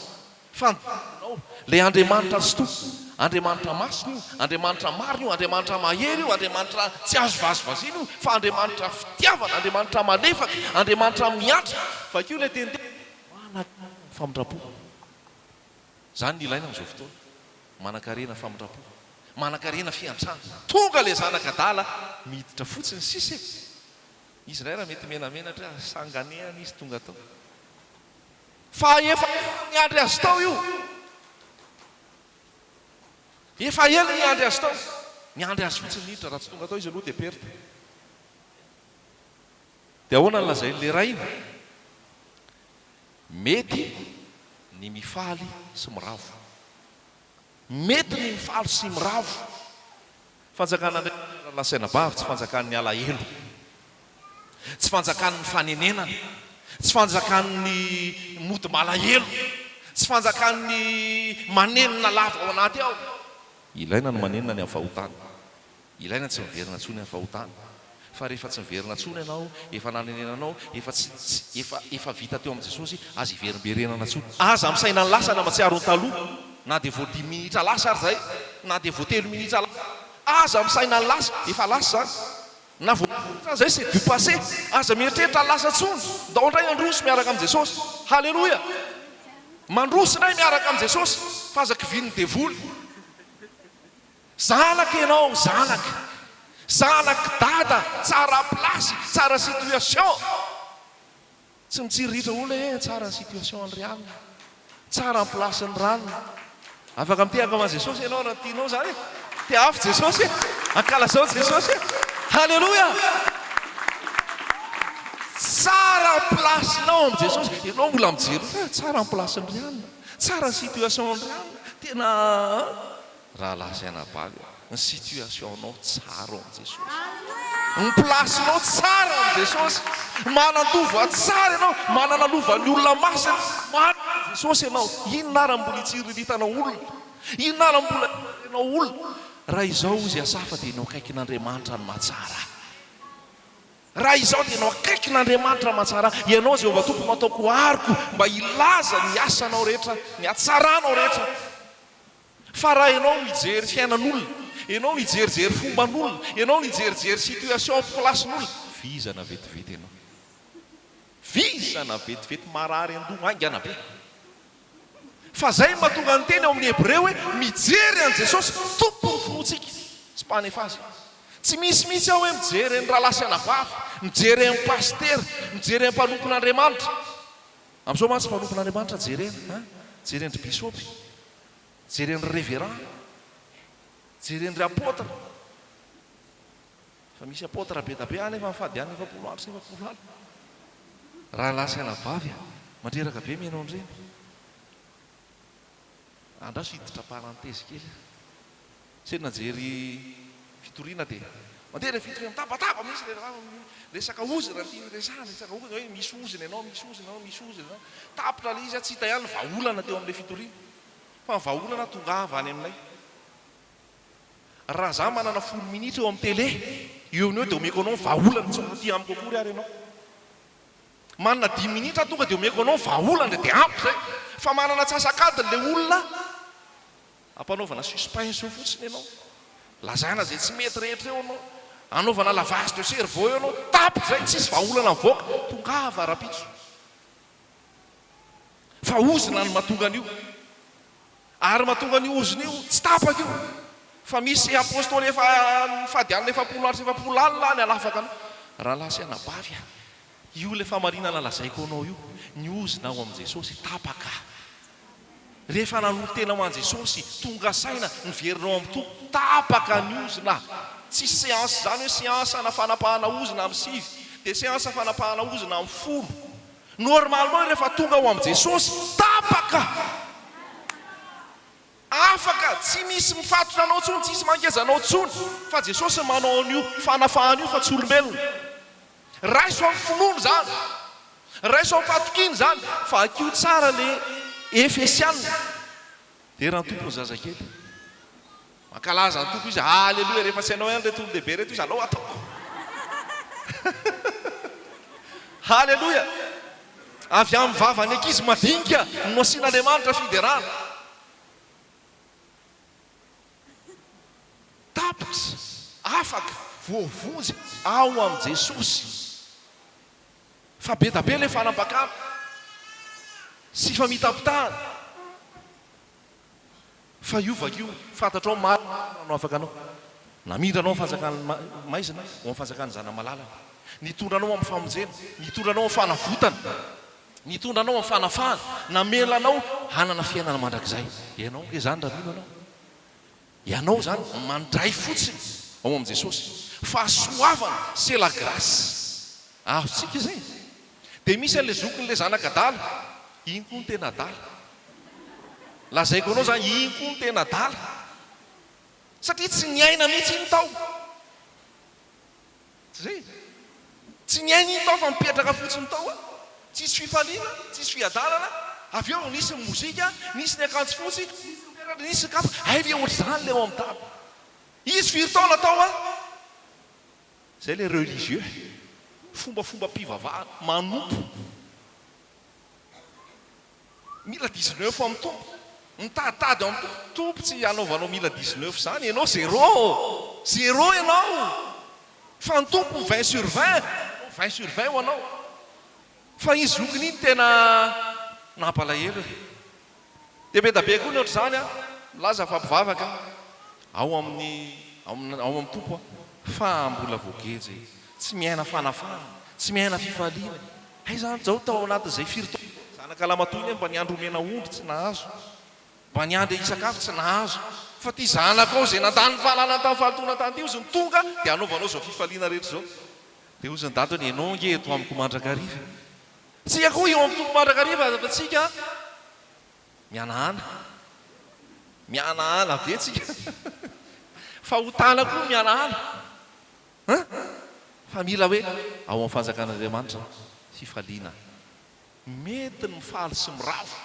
Fa ny Tomponao, ilay Andriamanitra Tsitoha, Andriamanitra masina io, Andriamanitra marina io, Andriamanitra mahery io, Andriamanitra tsy azo vazivaziana io, fa Andriamanitra fitiavana, Andriamanitra malefaka, Andriamanitra miantra. Vakio ilay teny teo, manan-karena famindram-po. Izany no ilaina amin'izao fotoana. Manan-karena famindram-po. Manan-karena fiantrana. Tonga ilay zanaka adala, miditra fotsiny sisa e. Izy indray raha mety menamenatra hoe sanganehana izy tonga tao. Fa efa ela niandry azy tao io. Efa ela niandry azy tao. Niandry azy fotsiny niditra, raha tsy tonga tao izy aloha dia perte. Dia ahoana no lazain'ilay rainy? Mety ny mifaly sy miravo. Mety ny mifaly sy miravo. Fanjakan'Andriamanitra rahalahy sy anabavy tsy fanjakan'ny alahelo, tsy fanjakan'ny fanenenana, tsy fanjakan'ny mody malahelo, tsy fanjakan'ny manenina lava ao anaty ao. Ilaina ny manenina ny amin'ny fahotana. Ilaina tsy miverina intsony amin'ny fahotana. Fa rehefa tsy miverina intsony ianao, efa nanenenanao, efa tsy, tsy, efa, efa vita teo amin'i Jesosy, aza iverimberenana intsony. Aza misaina ny lasa na mahatsiaro ny taloha, na dia vao dimy minitra lasa ary izay, na dia vao telo minitra lasa. Aza misaina ny lasa, efa lasa izany. Na vao minitra aza izay, c'est du passé. Aza mieritreritra ny lasa intsony. Ndao indray handroso miaraka amin'i Jesosy. Haleloia! Mandroso indray miaraka amin'i Jesosy, fa aza kivian'ny devoly. Zanaka ianao, zanaka. Zanak'i dada, tsara place, tsara situation. Tsy mitsiriritra olona hoe tsara ny situation an'i Rianina, tsara ny place-n'i Ranona. Afaka mitehaka ho an'i Jesosy ianao raha tianao izany e. Tehafo Jesosy e. Ankalazao Jesosy e. Haleloia! Tsara ny place-nao amin'i Jesosy. Ianao mbola mijery hoe tsara ny place-n'i Rianina, tsara ny situation-n'i Rianina. Tena Rahalahy sy anabavy a, ny situation-nao tsara ao amin'i Jesosy. Ny place-nao tsara ao amin'i Jesosy. Manan-dova tsara ianao, manana lovan'ny olona masina. Manana an'i Jesosy ianao. Inona ary no mbola hitsiriritanao olona? Inona ary no mbola hijerenao olona? Raha izao hozy Asafa dia ny eo akaikin'Andriamanitra no mahatsara ahy. Raha izao dia ianao akaikin'Andriamanitra mahatsara ahy. Ianao Jehovah Tompo no ataoko aroko mba hilaza ny asanao rehetra, ny hatsaranao rehetra. Fa raha ianao no hijery fiainan'olona, ianao no hijerijery fomban'olona, ianao no hijerijery situation place-n'olona, vizana vetivety ianao. Vizana vetivety, marary an-doha haingana be. Fa izay no mahatonga ny teny ao amin'ny Hebreo hoe mijery an'i Jesosy, Tompon'ny finoantsika sy Mpanefa azy. Tsy misy mihitsy ao hoe mijery an'ny rahalahy sy anabavy, mijery an'ny pasitera, mijery an'ny mpanompon'Andriamanitra. Amin'izao mantsy mpanompon'Andriamanitra jerena an! Jeren-dry bisopy, jeren-dry reverend, jeren-dry apotre. Fa misy apotre be da be any efa mifady hanina 40 andro sy 40 alina. Rahalahy sy anabavy a! Mandreraka be mihaino an'ireny. Andraso hiditra parenthèse kely aho. Sendra nijery fitoriana dia mandeha ilay fitoriana mitabataba mihitsy ilay rahalahy resaka ozona no tiany resahana, resaka ozona hoe misy ozona ianao, misy ozona ianao, misy ozona ianao. Tapitra ilay izy, tsy hita ihany ny vahaolana teo amin'ilay fitoriana. Fa ny vahaolana tongava any aminay. Raha za manana folo minitra eo amin'ny télé, eo no eo dia omeko anao ny vahaolana, tsy ho aty amiko akory ary ianao. Manana dimy minitra aho tonga dia omeko anao ny vahaolana dia ampy izay. Fa manana antsasak'adiny ilay olona. Ampanaovana suspense eo fotsiny ianao. Lazaina izay tsy mety rehetra eo ianao. Anaovana lavage de cerveau eo ianao. Tapitra izay, tsisy vahaolana mivoaka. Tongava rahampitso. Fa ozona no mahatonga an'io. Ary mahatonga an'io ozona io, tsy tapaka io. Fa misy apostoly efa nifady hanina 40 andro sy 40 alina any hanafaka anao. Rahalahy sy anabavy a, io ilay fahamarinana lazaiko anao io. Ny ozona ao amin'i Jesosy tapaka. Rehefa nanolo-tena ho an'i Jesosy, tonga saina, niverina ao amin'ny Tompo, tapaka ny ozona. Tsisy séance izany hoe séance ana fanapahana ozona amin'ny sivy, dia séance fanapahana ozona amin'ny folo. Normalement rehefa tonga ao amin'i Jesosy, tapaka! Afaka, tsy misy mifatotra anao intsony, tsisy mangeza anao intsony, fa Jesosy no manao an'io fanafahana io fa tsy olombelona. Raiso amin'ny finoana izany. Raiso amin'ny fahatokiana izany. Vakio tsara le Efesiana. Dera ny Tompo ny zazakely. Mankalaza ny Tompo izy. Aleloia. Rehefa tsy hainao ihany ireto olon-dehibe ireto izy, alao ataoko. Haleloia. Avy amin'ny vavan'ny ankizy madinika no nasian'Andriamanitra fiderana. Tapitra, afaka, voavonjy ao amin'i Jesosy. Fa be da be ilay fanambakana sy famitapitahana. Fa io vakio, fantatrao marina no afaka anao. Namindra anao amin'ny fanjakan'ny maizina ho amin'ny fanjakan'ny Zana-malalany. Nitondra anao amin'ny famonjena, nitondra anao amin'ny fanavotana, nitondra anao amin'ny fanafahana, namela anao hanana fiainana mandrakizay. Ianao ange izany raha mino ianao. Ianao izany mandray fotsiny ao amin'i Jesosy. Fahasoavana, c'est la grâce. Azontsika izay. Dia misy an'ilay zokin'ilay zanak'adala. Iny koa no tena adala. Lazaiko anao izany, iny koa no tena adala. Satria tsy niaina mihitsy iny tao. Tsy izay e? Tsy niaina iny tao fa mipetraka fotsiny tao a. Tsisy fifaliana, tsisy fiadanana. Avy eo nisy ny mozika, nisy ny akanjo fotsy, nisy ny peratra, nisy ny kapa. Hay ve ohatr'izany ilay ao amin'ny tany. Izy firy taona tao a? Izay ilay religieux. Fombafombam-pivavahana, manompo. Mila dix neuf amin'ny Tompo. Mitaditady ao amin'ny Tompo. Tompo tsy hanaovanao mila dix neuf izany ianao zéro. Zéro ianao. Fa ny Tompo vingt sur vingt. Vingt sur vingt ho anao. Fa iny zokiny iny tena nampalahelo e. Dia be da be koa ny ohatr'izany an, milaza fa mpivavaka ao amin'ny ao amin'ny Tompo fa mbola voageja e. Tsy miaina fanafahana, tsy miaina fifaliana e. Hay zany zao tao anatin'izay firy taona izay zanaka lamatoa iny mba niandry omena ondry tsy nahazo, mba niandry hisakafo tsy nahazo, fa ty zanakao izay nandany ny fahalalany tamin'ny fahalotoana tany ty ozy no tonga dia hanaovanao izao fifaliana rehetra izao. Dia ozy ny dadany ianao ange eto amiko mandrakariva. Tsika koa eo amin'ny Tompo mandrakariva fa tsika mihanahana. Mihanahana be tsika. Fahotana koa mihanahana. Hein? Fa mila hoe ao amin'ny fanjakan'Andriamanitra fifaliana. Mety ny mifaly sy miravo.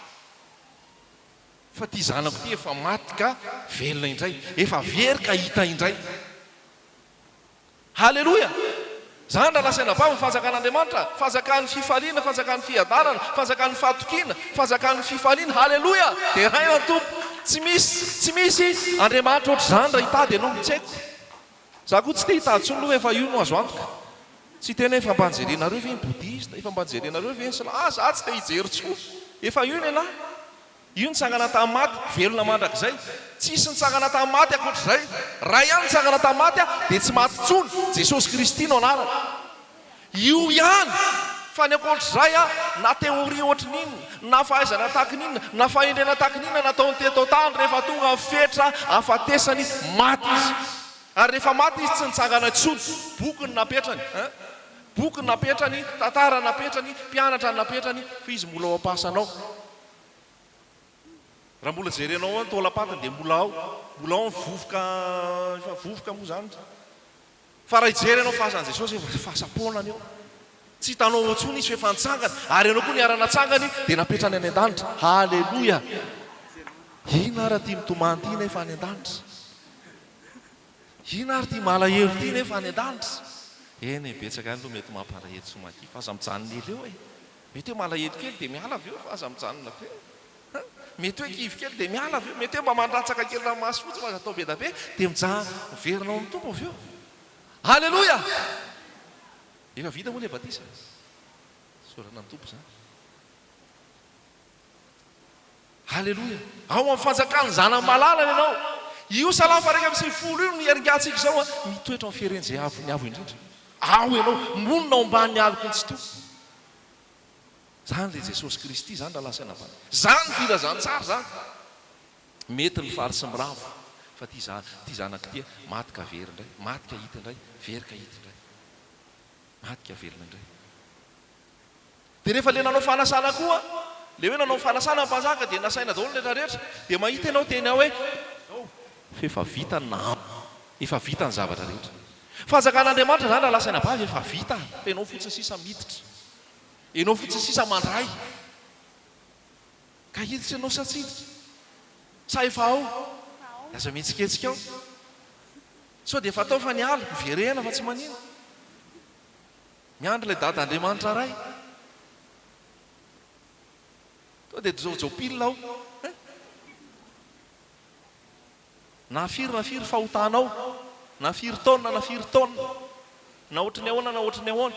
Fa ity zanako ity efa maty ka velona indray, efa very ka hita indray. Haleloia! Zany raha lazaina vava ny fanjakan'Andriamanitra, fanjakan'ny fifaliana, fanjakan'ny fiadanana, fanjakan'ny fahatokiana, fanjakan'ny fifaliana. Haleloia! Deraina ny Tompo. Tsy misy, tsy misy Andriamanitra ohatr'izany raha hitady ianao. Tsy haiko. Za koa tsy te hitady intsony aloha efa io no azo antoka. Tsy hiteny hoe efa mba nijerenareo ve ny bouddhiste, efa mba nijerenareo ve ny slam, ah za tsy te hijery intsony. Efa io nelah. Io nitsangana tamin'ny maty, velona mandrakizay. Tsisy nitsangana tamin'ny maty ankoatr'izay. Ray ihany nitsangana tamin'ny maty dia tsy maty intsony, Jesosy Kristy no anarany. Io ihany! Fa ny ankoatr'izay na théorie ohatry ny inona, na fahaizana tahaky ny inona, na fahendrena tahaky ny inona nataony teto an-tany, rehefa tonga ny fetra hahafatesany, maty izy. Ary rehefa maty izy tsy nitsangana intsony. Boky no napetrany, hein? Boky no napetrany, tantara napetrany, mpianatra napetrany, fa izy mbola ao am-pasana ao. Raha mbola jerenao ao ny taolam-patiny dia mbola ao, mbola ao ny vovoka, efa vovoka moa izany. Fa raha hijery ianao fahasan'i Jesosy efa fasam-poana ny eo. Tsy hitanao ao intsony Izy fa efa nitsangana, ary ianao koa niara-natsangany dia napetrany any an-danitra. Haleloia! Inona ary ity mitomany ity nefa any an-danitra? Inona ary ity malahelo ity nefa any an-danitra? Eny e, betsaka ihany aloha mety mampalahelo sy mahakivy fa aza mijanona ela eo e! Mety hoe malahelo kely dia miala avy eo fa aza mijanona be. Hein? Mety hoe kivy kely dia miala avy eo, mety hoe mba mandatsaka kely ranomaso fotsiny fa aza atao be da be dia mijaha miverina ao amin'ny Tompo avy eo. Aleloia! Efa vita moa ilay batisa? Isaorana ny Tompo izany. Aleloia! Ao amin'ny fanjakan'ny Zanany malalany ianao. Io Salamo faha 91 io no hiaringantsika izao, mitoetra ao amin'ny fieren'izay avon'ny Avo Indrindra. Ao ianao, monina ao ambanin'ny aloky ny Tsitoha. Zany le Jesosy Kristy zany rahalahy sy anabavy. Zany filazantsara zany. Mety ny faly sy miravo fa ty za ty zanako ty maty ka very indray, maty ka hita indray, very ka hita indray. Maty ka velona indray. Dia rehefa le nanao fanasana koa, le hoe nanao fanasana ny mpanjaka dia nasaina daholo ny rehetra rehetra, dia mahita ianao teny ao hoe zao fa efa vita ny nahandro, efa vita ny zavatra rehetra. Fanjakan'Andriamanitra zany rahalahy sy anabavy efa vita fa ianao fotsiny sisa miditra. Ianao fotsiny sisa mandray. Ka hiditra ianao sa tsy hiditra? Sa efa ao? Aza mihetsiketsika ao. Sao dia efa tao fa niala, miverena fa tsy manino. Miandry ilay Dada Andriamanitra Ray. Tonga dia jojo pile ao. Hein? Na firy na firy fahotanao, na firy taona na firy taona, na ohatry ny ahoana na ohatry ny ahoana,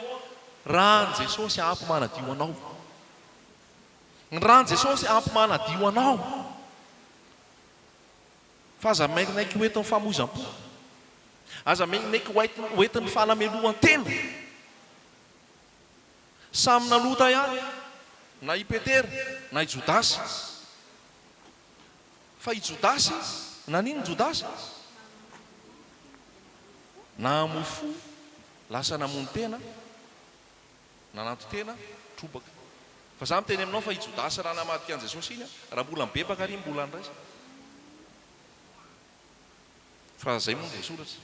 ràn'i Jesosy ampy manadio anao. Ny ràn'i Jesosy ampy manadio anao. Fa aza mainaiky ho entin'ny famoizam-po. Aza mainaiky ho entin'ny fanamelohan-tena. Samy nanota ihany, na i Petera na i Jodasy. Fa i Jodasy, naninona Jodasy? Namoy fo, lasa namono tena, nananton-tena, trobaka. Fa za miteny aminao fa i Jodasy raha namadika an'i Jesosy iny, raha mbola mibebaka ary iny mbola andraisana. Fa zay moa no voasoratra.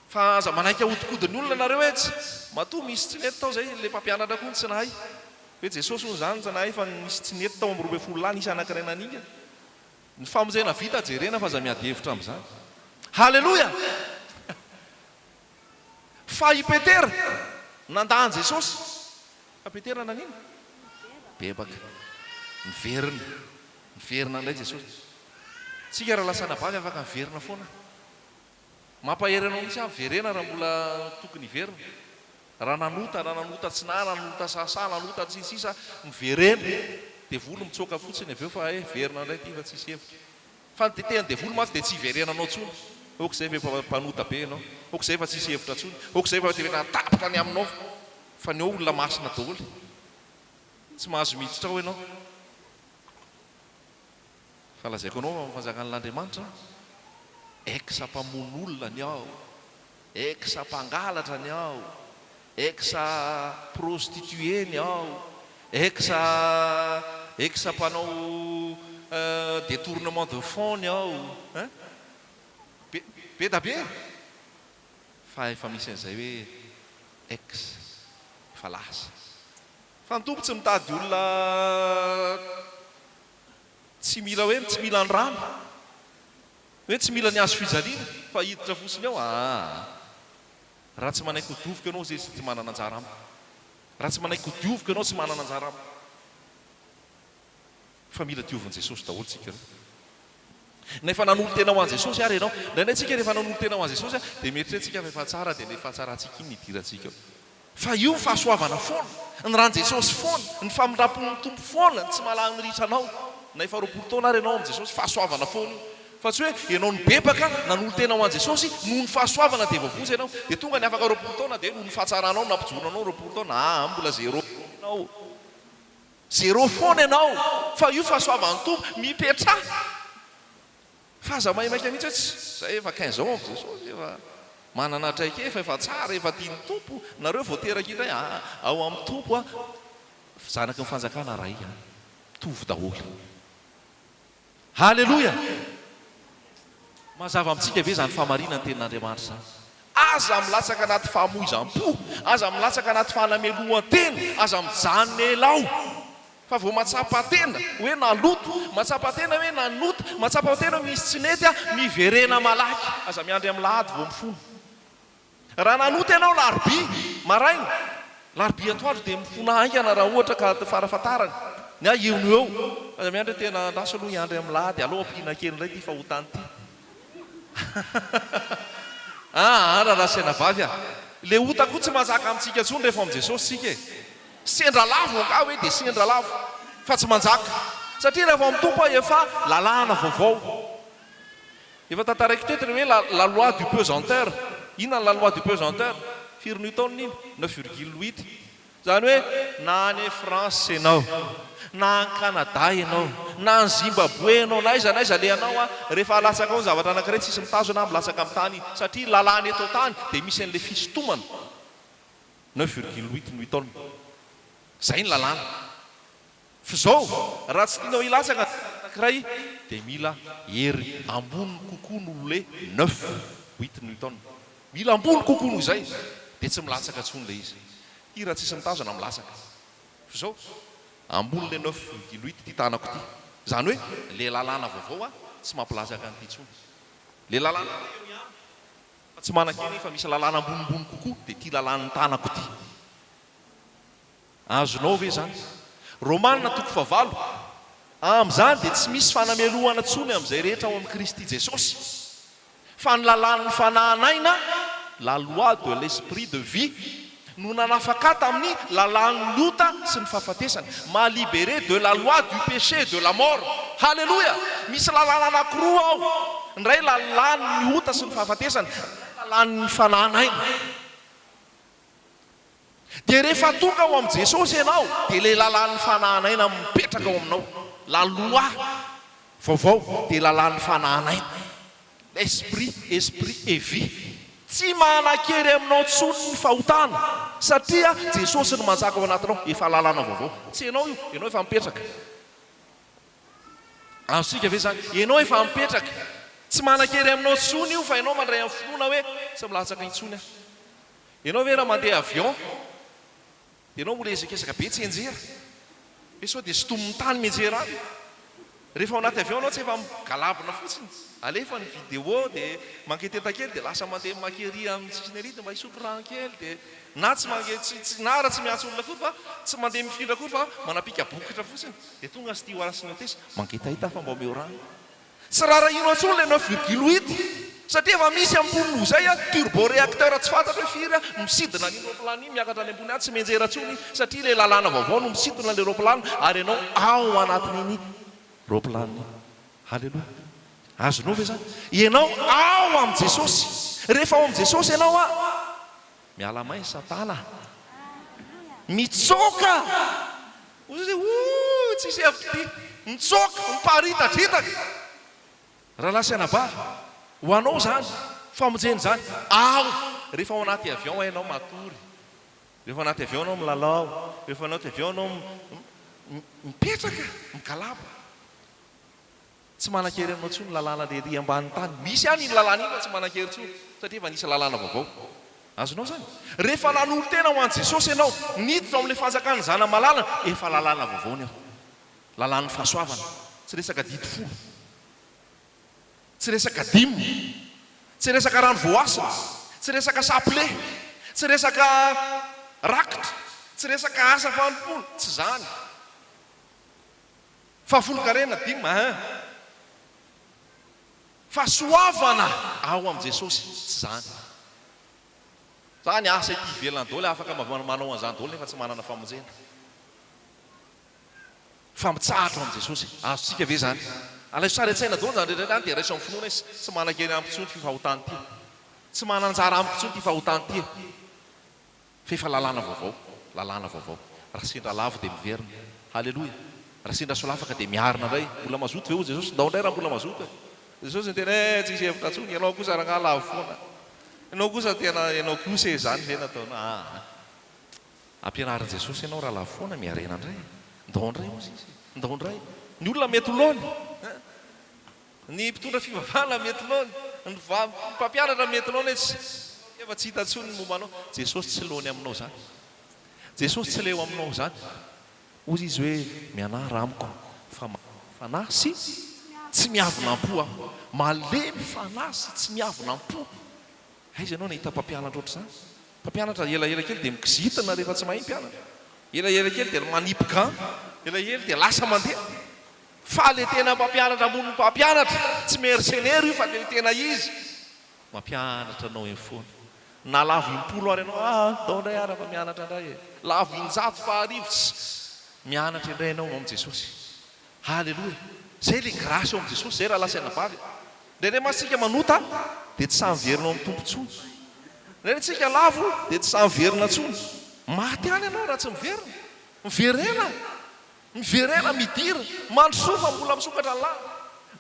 Fa aza manaiky ahodikodin'ny olona nareo hoe tsy, matoa misy tsy nety tao zay, le mpampianatra koa no tsy nahay. Hoe Jesosy hono zany tsy nahay fa nisy tsy nety tao amin'ny 12 lahy nisy anakiray naningana. Ny famonjena vita jerena fa aza miady hevitra amin'izany. Haleloia! Fa i Petera nandà an'i Jesosy. Fa Petera nanino? Bebaka. Niverina. Niverina indray Jesosy. Tsika raha lasa anabavy afaka miverina foana. Mampahery anao mihitsy aho, miverena raha mbola tokony hiverina. Raha nanota, raha nanota tsy nahy, raha nanota sahasaha, nanota tsy ny sisa, miverena. Devoly mitsoaka fotsiny avy eo fa eh, verina indray ity fa tsisy hevitra. Fa ny tetehan'ny devoly mantsy dia tsy hiverenanao intsony. Ok izay fa efa mpanota be ianao. Ok izay fa tsisy hevitra intsony. Ok izay fa tena tapitra ny aminao. Fa ny ao olona masina daholo. Tsy mahazo miditra ao ianao. Fa lazaiko anao fa amin'ny fanjakan'Andriamanitra, ex mpamono olona ny ao, ex mpangalatra ny ao, ex prostituée ny ao, ex ex mpanao détournement de fonds ny ao hein! Be be da be e! Fa efa misy an'izay hoe ex efa lasa. Fa ny Tompo tsy mitady olona Tsy mila hoe tsy mila ny rano, hoe tsy mila ny hazo fijaliana fa hiditra fotsiny ao aa. Raha tsy manaiky ho dioviko ianao zay tsy manana anjara amiko. Raha tsy manaiky ho dioviko ianao tsy manana anjara amiko. Fa mila diovin'i Jesosy daholo tsika ireo. Na efa nanolo-tena ho an'i Jesosy ary ianao. Indraindray tsika rehefa nanolo-tena ho an'i Jesosy dia mieritreritra tsika fa efa tsara dia ilay fahatsarantsika iny no hidirantsika ao. Fa io fahasoavana foana, ny ran'i Jesosy foana, ny famindrampon'ny Tompo foana no tsy mahalany ritra anao, na efa 20 taona ary ianao amin'i Jesosy, fahasoavana foana io. Fa tsy hoe ianao nibebaka, nanolo-tena ho an'i Jesosy, noho ny fahasoavana dia voavonjy ianao, dia tonga ny afaka 20 taona dia noho ny fahatsaranao no nampijoro anao 20 taona, aa mbola zéro foana ianao, zéro foana ianao, fa io fahasoavan'ny Tompo, mipetraha. Fa aza maimaika mihitsy hoe tsy zay efa 15 ans amin'i Jesosy efa manana traikefa efa tsara efa tian'ny Tompo nareo vao teraka indray aa ao amin'ny Tompo a zanaky ny fanjakana ray ihany mitovy daholo Haleloia Mazava amintsika ve izany fahamarinan'ny tenin'Andriamanitra izany? Aza milatsaka anaty fahamoizam-po, aza milatsaka anaty fanamelohan-tena, aza mijanona ela ao. Fa vao mahatsapa tena hoe naloto, mahatsapa tena hoe nanota, mahatsapa tena hoe misy tsy nety aho, miverena malaky. Aza miandry amin'ny lahady vao mifona. Raha nanota ianao larobia maraina, larobia atoandro dia mifona haingana raha ohatra ka farafahatarany. Ny ahy eo no eo. Aza miandry hoe tena andraso aloha hiandry amin'ny lahady, aleo ampiana kely indray ity fahotana ity. Aa rahalahy sy anabavy a! Le ota koa tsy manjaka amintsika intsony rehefa ao amin'i Jesosy isika e! Sendra lavo angaha hoe dia sendra lavo fa tsy manjaka satria rehefa ao amin'ny Tompo aho efa lalàna vaovao. Efa tantaraiko teto ilay hoe la la loi du pesanteur. Inona ny la loi du pesanteur? Firy newton iny? Neuf virgule huit. Izany hoe na any France ianao, na any Canada ianao, na any Zimbabwe ianao, na aiza na aiza alehanao an, rehefa alatsaka ao ny zavatra anankiray tsisy mitazona an, milatsaka amin'ny tany iny. Satria lalàna eto an-tany dia misy an'ilay fisintomana, 9,8 newton. Izay ny lalàna. F'izao, raha tsy tianao hilatsaka ny zavatra anankiray dia mila hery ambony kokoa noho ilay neuf, huit newton. Mila ambony kokoa noho izay dia tsy milatsaka intsony ilay izy. Ity raha tsisy mitazona milatsaka. F'izao, ambony ilay 9,8 ity tanako ity. Izany hoe ilay lalàna vaovao an, tsy mampilatsaka an'ity intsony. Ilay lalàna aloha eo ihany fa tsy manan-kery fa misy lalàna ambonimbony kokoa dia ity lalàn'ny tanako ity. Azonao ve izany? Romana toko fahavalo, Amin'izany dia tsy misy fanamelohana intsony amin'izay rehetra ao amin'i Kristy Jesosy, fa ny lalàn'ny fanahin'aina, la loi de l'esprit de vie, no nanafaka ahy tamin'ny lalàn'ny ota sy ny fahafatesana, m'a libéré de la loi du péché et de la mort. Haleloia! Misy lalàna anankiroa ao, ny iray lalàn'ny ota sy ny fahafatesana, ny iray lalàn'ny fanahin'aina. Dia rehefa tonga ao amin'i Jesosy ianao dia ilay lalàn'ny fanahan'aina mipetraka ao aminao. La loi vaovao dia lalàn'ny fanahan'aina. L'esprit, esprit et vie. Tsy manan-kery aminao intsony ny fahotana satria Jesosy no manjaka ao anatinao. Efa lalàna vaovao. Tsy ianao io, ianao efa mipetraka. Azontsika ve izany? Ianao efa mipetraka. Tsy manan-kery aminao intsony io fa ianao mandray amin'ny finoana hoe tsy milatsaka intsony aho. Ianao ve raha mandeha avion dia ianao mbola hiezakezaka be tsy hianjera? Hoe sao dia sintomin'ny tany mianjera any? Rehefa ao anaty avion ianao tsy efa migalabona fotsiny, alefa ny vidéo dia manketeta kely dia lasa mandeha maka ery amin'ny sisiny ery dia mba hisotro rano kely dia na tsy manke tsy tsy na raha tsy miantso olona akory fa tsy mandeha mifindra akory fa manapika bokotra fotsiny dia tonga ny steward sy ny hotesse mangetaheta fa mba omeo rano. Tsy rarahino intsony ilay 9,8 satria efa misy ambony noho izay turbo réacteur tsy fantatro hoe firy misidina an'iny roapilany iny miakatra any ambony any tsy mianjera intsony satria ilay lalàna vaovao no misintona ilay roapilany ary ianao ao anatin'iny roapilany iny. Haleloia. Azonao ve izany? Ianao ao amin'i Jesosy. Rehefa ao amin'i Jesosy ianao a, miala main satana. Mitsoaka. Hoy izy hoe, Ooh, tsisy hevitra ity. Nitsoaka, niparitadritaka. Rahalahy sy anabavy, ho anao izany famonjena izany. Ao! Rehefa ao anaty avion ianao matory, rehefa ao anaty avion ianao milalao, rehefa ao anaty avion ianao mipetraka, migalaba. Tsy manan-kery aminao intsony ny lalàna lery ambany tany. Misy ihany iny lalàna iny fa tsy manan-kery intsony satria efa nisy lalàna vaovao. Azonao izany? Rehefa nanolo-tena ho an'i Jesosy ianao, niditra ao amin'ilay fanjakan'ny Zana-malalany, efa lalàna vaovao ny ao. Lalàn'ny fahasoavana. Tsy resaka didy folo. Tsy resaka dime. Tsy resaka rano voasina. Tsy resaka sapile. Tsy resaka rakitra. Tsy resaka asa fanompoana. Tsy izany. Fahafolonkarena, dime, hein. Fahasoavana ao amin'i Jesosy, tsy izany. Zany asa ety ivelany daholo, afaka manao an'izany daholo nefa tsy manana famonjena. Fa mitsahatra ao amin'i Jesosy. Azontsika ve izany? Alaivo sary an-tsaina daholo izany rehetra izany dia raiso amin'ny finoana izy. Tsy manan-kery amiko intsony ity fahotana ity. Tsy manan-anjara amiko intsony ity fahotana ity. Fa efa lalàna vaovao, lalàna vaovao. Raha sendra lavo dia miverina. Haleloia. Raha sendra solafaka dia miarina indray. Mbola mazoto ve hoy Jesosy? Ndao indray raha mbola mazoto e. Jesosy niteny hoe tsisy hevitra intsony, ianao kosa rangahy lavo foana. Ianao kosa tena, ianao kosa e, izany ve nataonao? Aa. Ampianarin'i Jesosy ianao raha lavo foana, miarena indray e. Ndao indray hozy Izy e. Ndao indray. Ny olona mety ho laony. Ny mpitondra fivavahana mety laony, ny mpampianatra mety laony hoe tsy efa tsy hita intsony ny momba anao. Jesosy tsy laony aminao izany. Jesosy tsy leo aminao izany. Hoy izy hoe mianara amiko fa malemy fanahy sy tsy miavona am-po aho. Malemy fanahy sy tsy miavona am-po. Aiza ianao nahita mpampianatra ohatr'izany? Mpampianatra elaela kely dia mikizitina rehefa tsy mahay ny mpianatra. Elaela kely dia manipy gant. Elaela dia lasa mandeha. Fa le tena mpampianatra ambonin'ny mpampianatra, tsy mercenaire io fa le tena izy, mampianatra anao eny foana. Na lavo impolo ary ianao, ah ndao indray ary fa mianatra indray e. Lavo injato faharivo, tss, mianatra indray ianao ao amin'i Jesosy. Haleloia. Zay le grâce ao amin'i Jesosy, zay rahalahy sy anabavy e. Indraindray mantsy tsika manota dia tsy sahy miverina ao amin'ny Tompo intsony. Indraindray tsika lavo dia tsy sahy miverina intsony. Maty any ianao raha tsy miverina. Miverena! Miverena, midira, mandrosoa fa mbola misokatra ny lalana.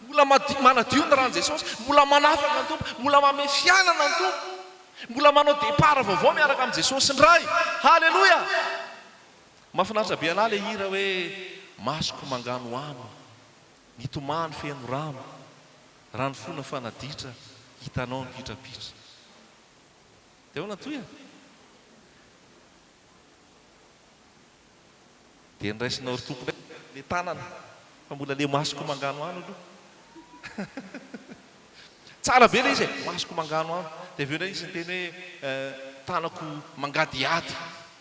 Mbola madio, manadio ny ran'i Jesosy, mbola manafaka ny Tompo, mbola manome fiainana ny Tompo. Mbola manao départ vaovao miaraka amin'i Jesosy indray. Haleloia! Mahafinaritra be anah le hira hoe masoko manganohano, nitomany feno rano, raha ny fona fanaditra, hitanao mipitrapitra. Dia ahoana ny tohiny? Dia noraisinao ry Tompo indray le tanana fa mbola le masoko manganohano aloha. Tsara be le izy e, masoko manganohano. Dia avy eo indray izy niteny hoe tanako mangadihady,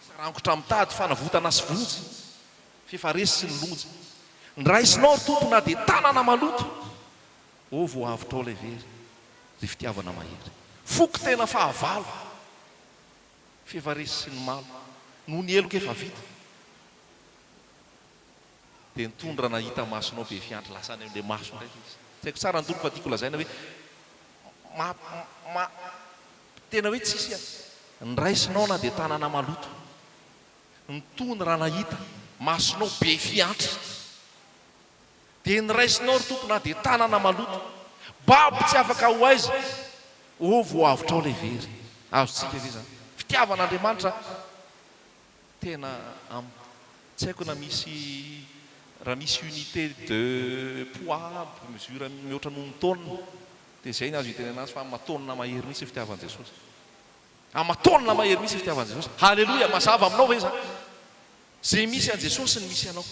sarangotra mitady fanavotana sy vonjy, f'efa resy sy ny lonjy. Nraisinao ry Tompo na dia tanana maloto, ô voahavotrao ilay very, ry fitiavana mahery. Foko tena fahavalo. F'efa resy sy ny malo. Noho ny heloka efa vita. Dia nitondra nahita masonao be fiandry lasa any amin'ilay maso indray ilay izy. Tsy haiko tsara ny toloko fa tiako lazaina hoe ma ma tena hoe tsisy a. Nraisinao na dia tanana maloto. Nitony raha nahita masonao be fiantra. Dia niraisinao ry Tompo na dia tanana maloto. Babo tsy afaka ho aiza. Oh voavotrao ilay very. Azontsika ve izany? Fitiavan'Andriamanitra tena am tsy haiko na misy raha misy unité de poids mesure mihoatra noho ny tonne dia izay ny azo itenenana azy fa ama-taonina mahery mihitsy ny fitiavan'i Jesosy. Ama-taonina mahery mihitsy ny fitiavan'i Jesosy. Haleloia! Mazava aminao ve izany? Izay misy an'i Jesosy no misy anao.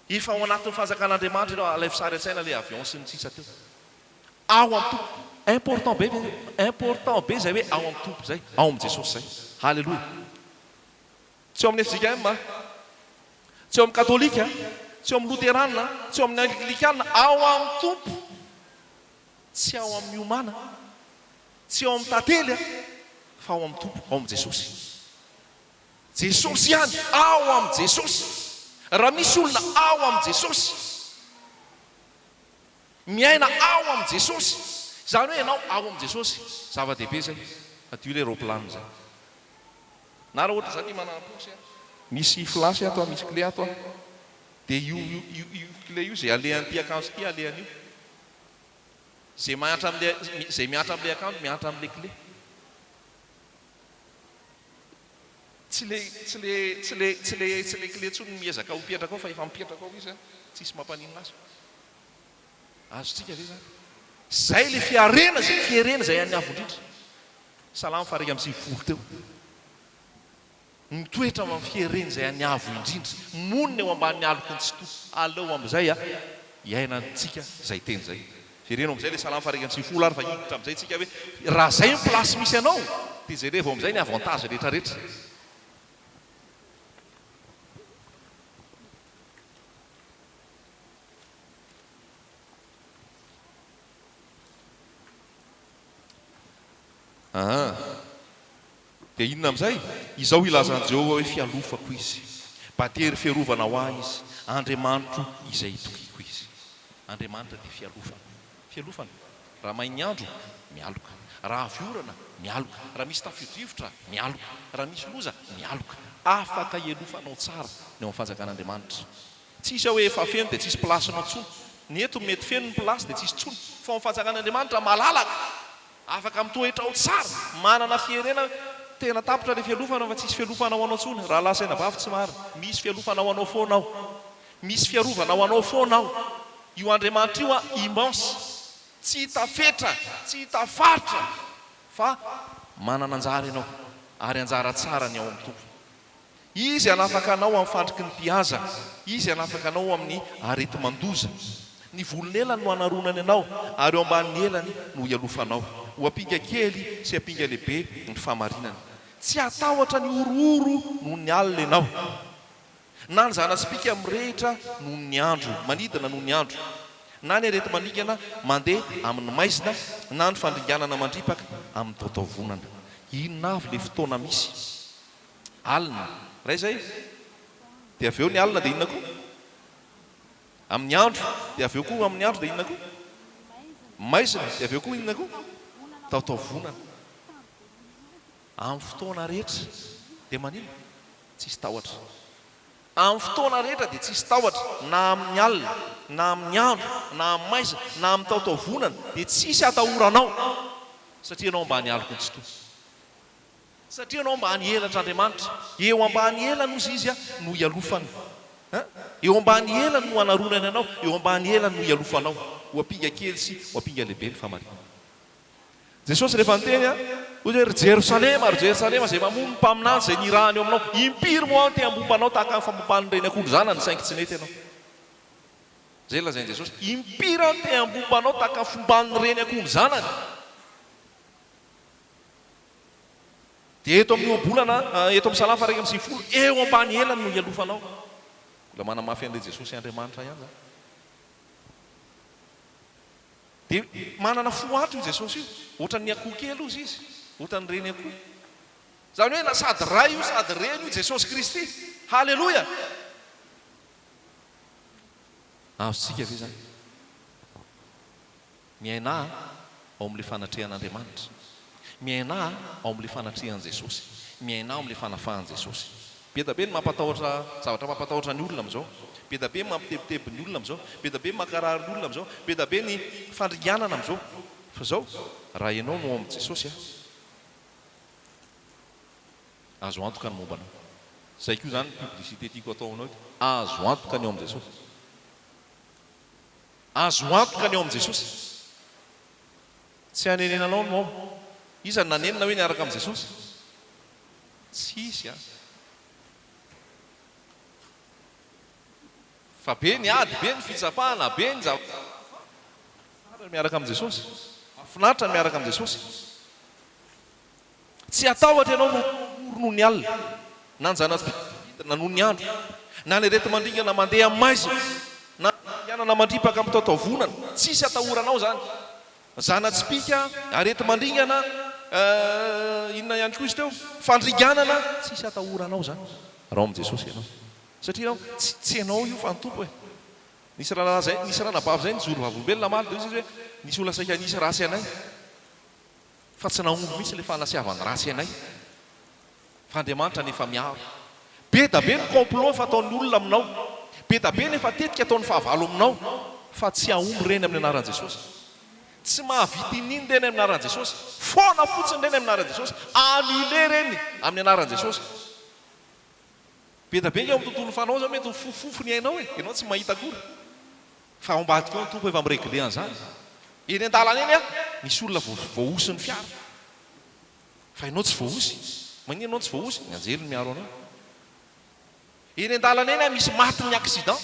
Efa ao anatin'ny fanjakan'Andriamanitra ianao, alaivo sary an-tsaina ilay avion sy ny sisa teo. Ao amin'ny Tompo. Important be ve? Important be izay hoe ao amin'ny Tompo izay, ao amin'i Jesosy izay. Haleloia. Tsy ao amin'ny fjkm, tsy ao amin'ny katolika, tsy ao amin'ny loterana, tsy ao amin'ny anglikana, ao amin'ny Tompo. Tsy ao amin'ny homana, tsy ao amin'ny tantely, fa ao amin'ny Tompo, ao amin'i Jesosy. Jesosy ihany, ao amin'i Jesosy. Raha misy olona ao amin'i Jesosy, miaina ao amin'i Jesosy, izany hoe ianao ao amin'i Jesosy, zava-dehibe izay, hadio ilay roaplanina izay. Na raha ohatra izaho tia manana posy an, misy flash ato an, misy clé ato an, dia io io io clé io izay alehan'ity akanjo ity alehan'io. Izay mihatra amin'ilay izay mihatra amin'ilay akanjo mihatra amin'ilay clé. Tsy le tsy le tsy le tsy le tsy le clé tsony no miezaka ho mipetraka ao fa efa mipetraka ao izy an, tsisy mampaninona azy. Azontsika ve zany? Zay le fiharena zay fierena zay an'ny Avo indrindra. Salamo faha 91 teo. Mitoetra ao amin'ny fierena izay an'ny Avo indrindra, monina eo ambanin'ny aloky ny Tsitoha. Aleo amin'izay hiainantsika izay teny izay. Jereno amin'izay ilay salamo faha 91 ary fa hiditra amin'izay tsika hoe raha izay ny place misy anao dia jerevo amin'izay ny avantage rehetra rehetra. Aa. Dia inona amin'izay? Izao ilazan'i Jehovah hoe, Fialofako izy, batery fiarovana ho ahy izy, Andriamanitro izay itokiako izy. Andriamanitra dia fialofana. Fialofana. Raha may ny andro, mialoka. Raha avy orana, mialoka. Raha misy tafio-drivotra, mialoka. Raha misy loza, mialoka. Afaka hialofanao tsara ny ao amin'ny fanjakan'Andriamanitra. Tsisy ao hoe efa feno dia tsisy place-nao intsony. Ny eto mety feno ny place dia tsisy intsony. Fa ao amin'ny fanjakan'Andriamanitra malalaka. Afaka mitoetra ao tsara, manana fierena, tena tapitra le fialofana fa tsisy fialofana ho anao tsony, rahalahy sy anabavy tsy marina, misy fialofana ho anao foana ao, misy fiarovana ho anao foana ao, io Andriamanitra io an immense, tsy hita fetra, tsy hita faritra, fa manana anjara ianao, ary anjara tsara ny ao amin'ny Tompo. Izy hanafaka anao amin'ny fandriky ny mpihaza, Izy hanafaka anao amin'ny areti-mandoza. Ny volon'elany no hanaronany anao, ary eo ambanin'ny elany no hialofanao. Ho ampinga kely sy ampinga lehibe ny fahamarinany. Tsy hatahotra ny horohoro noho ny alina ianao, na ny zana-tsipìka mirehitra noho ny andro, manidina noho ny andro, na ny areti-maningana mandeha amin'ny maizina, na ny fandringanana mandripaka amin'ny taotaovonana. Inona avy ilay fotoana misy? Alina. Iray izay. Dia avy eo ny alina dia inona koa? Amin'ny andro. Dia avy eo koa amin'ny andro dia inona koa? Maizina. Dia avy eo koa inona koa? Taotaovonana. Amin'ny fotoana rehetra. Dia maninona? Tsisy tahotra. Amin'ny fotoana rehetra dia tsisy tahotra, na amin'ny alina, na amin'ny andro, na amin'ny maizina, na amin'ny taotaovonana, dia tsisy atahoranao, satria ianao ambany aloky ny Tsitoha. Satria ianao ambany elatr'Andriamanitra. Eo ambany elany hozy Izy no ialofany. Eo ambany elany no anaronany anao, eo ambany elany no ialofanao. Ho ampinga kely sy ho ampinga lehibe ny fahamarinana. Jesosy rehefa niteny, hoy Izy hoe, Ry Jerosalema, ry Jerosalema, izay mamono ny mpaminany izay nirahany eo aminao, impiry moa Aho te hambomba anao tahaka ny fambomban'ny reny akondro zanany, saingy tsy nety ianao. Izay no lazain'i Jesosy, Impiry Aho te hambomba anao tahaka ny fomban'ny reny akondro zanany. Dia eto amin'ny ohabolana, eto amin'ny Salamo faha 91, eo ambany elany no hialofanao. Mbola manamafy an'ilay Jesosy Andriamanitra ihany izany. Dia manana fo ato io Jesosy io, ohatran'ny akoho kely ozy izy, ohatran'ny reny akoho. Izany hoe na sady Ray io sady Reny io Jesosy Kristy. Haleloia! Azontsika ve izany? Miainà ao amin'ilay fanatrehan'Andriamanitra. Miainà ao amin'ilay fanatrehan'i Jesosy. Miainà ao amin'ilay fanafahan'i Jesosy. Be da be ny mampatahotra, zavatra mampatahotra ny olona amin'izao. Be da be ny mampitebiteby ny olona amin'izao. Be da be ny mankarary ny olona amin'izao. Be da be ny fandringanana amin'izao. Fa izao, raha ianao no ao amin'i Jesosy, azo antoka ny momba anao. Izay koa izany ny publicité tiako atao aminao eto. Azo antoka ny ao amin'i Jesosy. Azo antoka ny ao amin'i Jesosy. Tsy hanenenanao ny ao. Iza no nanenina hoe niaraka amin'i Jesosy? Tsisy an! Fa be ny ady, be ny fitsapana, be ny zavatra Tsara ny miaraka amin'i Jesosy. Mahafinaritra ny miaraka amin'i Jesosy. Tsy hatahotra ianao noho ny ory noho ny alina, na ny zana-tsipìka noho ny andro, na ny areti-mandringana mandeha amin'ny maizina, na ny fandringanana mandripaka amin'ny taotaovonana. Tsisy atahoranao izany. Zana-tsipìka, areti-mandringana, inona ihany koa izy teo? Fandringanana, tsisy atahoranao izany raha ao amin'i Jesosy ianao. Satria ianao, tsy, tsy ianao io fa ny Tompo e. Nisy rahalahy izay, nisy ranabavy izay nijoro vavolombelona namaly dia hoy izy hoe, nisy olona saika nisy ratsy anay, fa tsy nahomby mihitsy ilay fanasiavany ratsy anay. Fa Andriamanitra anefa miaro. Be da be ny complot efa ataon'ny olona aminao. Be da be ny efa tetika ataon'ny fahavalo aminao. Fa tsy hahomby ireny amin'ny anaran'i Jesosy. Tsy mahavita inin ireny amin'ny anaran'i Jesosy. Foana fotsiny ireny amin'ny anaran'i Jesosy. Annuler ireny amin'ny anaran'i Jesosy. Be da be ange ao amin'ny tontolon'ny fanao izao mety ho fofofofo ny ainao e. Ianao tsy mahita akory. Fa ao ambadika ao ny Tompo efa mi-regler an'izany. Eny an-dalana eny misy olona voahosin'ny fiara. Fa ianao tsy voahosy. Maninona ianao tsy voahosy? Ny anjely no miaro anao. Eny an-dalana eny misy matin'ny accident.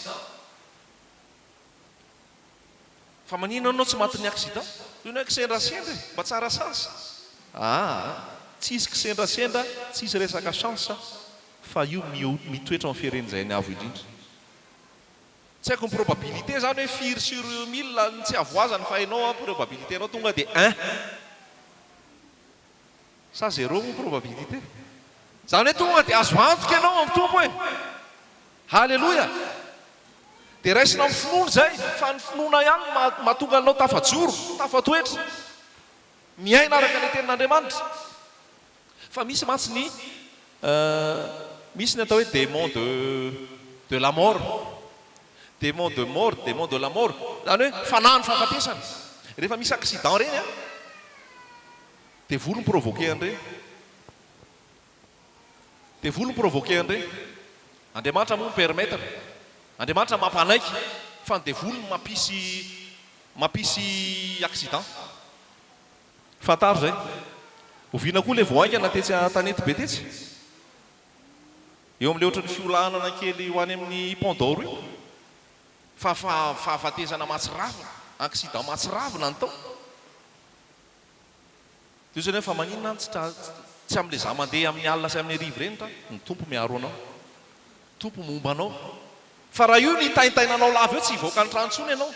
Fa maninona ianao tsy matin'ny accident? Toy ny hoe kisendrasendra e! Mba tsara chance. Aa, tsisy kisendrasendra, tsisy resaka chance fa io mitoetra ao amin'ny firen'izay ny avo indrindra. Tsy haiko ny probabilité zany hoe firy sur mille ny tsy havoazany fa ianao an probabilité nao tonga dia un sa zéro moa probabilité. Zany hoe tonga dia azo antoka ianao amin'ny Tompo e! Haleloia! Dia raisina amin'ny finoana izay fa ny finoana ihany no mahatonga anao tafajoro, tafatoetra, miaina araka ilay tenin'Andriamanitra. Fa misy mantsy ny misy ny atao hoe démon de de la mort, démon de mort, démon de la mort, izany hoe fanahin'ny fahafatesana. Rehefa misy accident ireny an, devoly mi-provoquer an'ireny. Devoly mi-provoquer an'ireny. Andriamanitra moa mi-permettre, Andriamanitra mampanaiky fa ny devoly no mampisy mampisy accident. Fantaro izay. Oviana koa ilay vao haingana tetsy Antanety be tetsy? Eo amin'ilay ohatran'ny fiolahanana kely ho any amin'ny Pont d'Or io. Fa fahafatesana mahatsiravina, accident mahatsiravina ny tao. Dia hoy izy hoe fa maninona aho tsy tsy amin'ilay izaho mandeha amin'ny alina sy amin'ny hariva ireny tra? Ny Tompo miaro anao. Tompo momba anao. Fa raha io no hitaintainanao lava eo tsy hivoaka ny trano intsony ianao.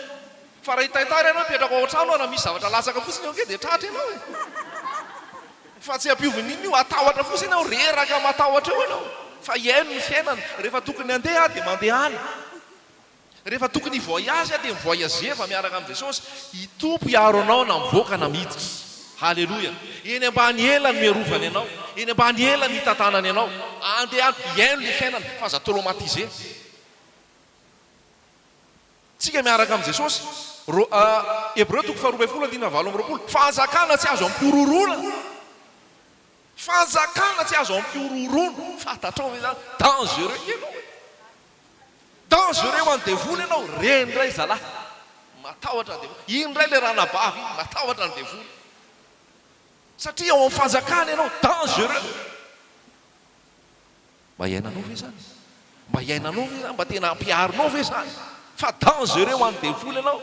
Fa raha hitaintaina ianao hipetraka ao an-trano raha misy zavatra latsaka fotsiny eo ange dia tratra ianao e. Fa tsy hampiova n'inona io, hatahotra fotsiny ianao, reraka matahotra eo ianao. Fa hihaino ny fiainana. Rehefa tokony handeha dia mandehana. Rehefa tokony hi-voyage dia mi-voyager fa miaraka amin'i Jesosy. I Tompo hiaro anao na mivoaka na miditra. Haleloia! Eny ambany ela no iarovany anao, eny ambany ela no itantanany anao. Andehano, hiaino le fiainana fa aza traumatisé. Tsika miaraka amin'i Jesosy. Ro, Hebreo toko faharoa ambin'ny folo andininy fahavalo amby roapolo, Fanjakana tsy azo ampihorohoroana. Fanjakana tsy azo ampihorohoroana. Fantatrao ve izany? Dangereux ianao e. Dangereux ho an'ny devoly ianao. Reny indray zalahy. Matahotra ny devoly. Iny indray ilay ranabavy iny, matahotra ny devoly. Satria ao amin'ny fanjakana ianao, dangereux. Mba iainanao ve izany? Mba iainanao ve izany? Mba tena ampiharinao ve izany? Fa dangereux ho an'ny devoly ianao.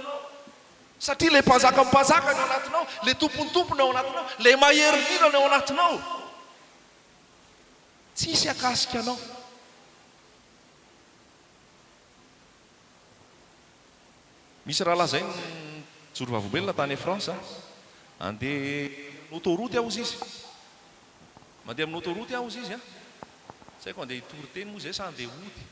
Satria ilay mpanjakan'ny mpanjaka no ao anatinao, ilay tompon'ny tompo no ao anatinao, ilay mahery indrindra no ao anatinao. Tsy hisy hakasika anao. Misy rahalahy izay nijoro vavolombelona tany France, andeha amin'ny autoroute aho hozy izy. Mandeha amin'ny autoroute aho hozy izy an. Tsy haiko andeha hitory teny moa izay sa andeha hody.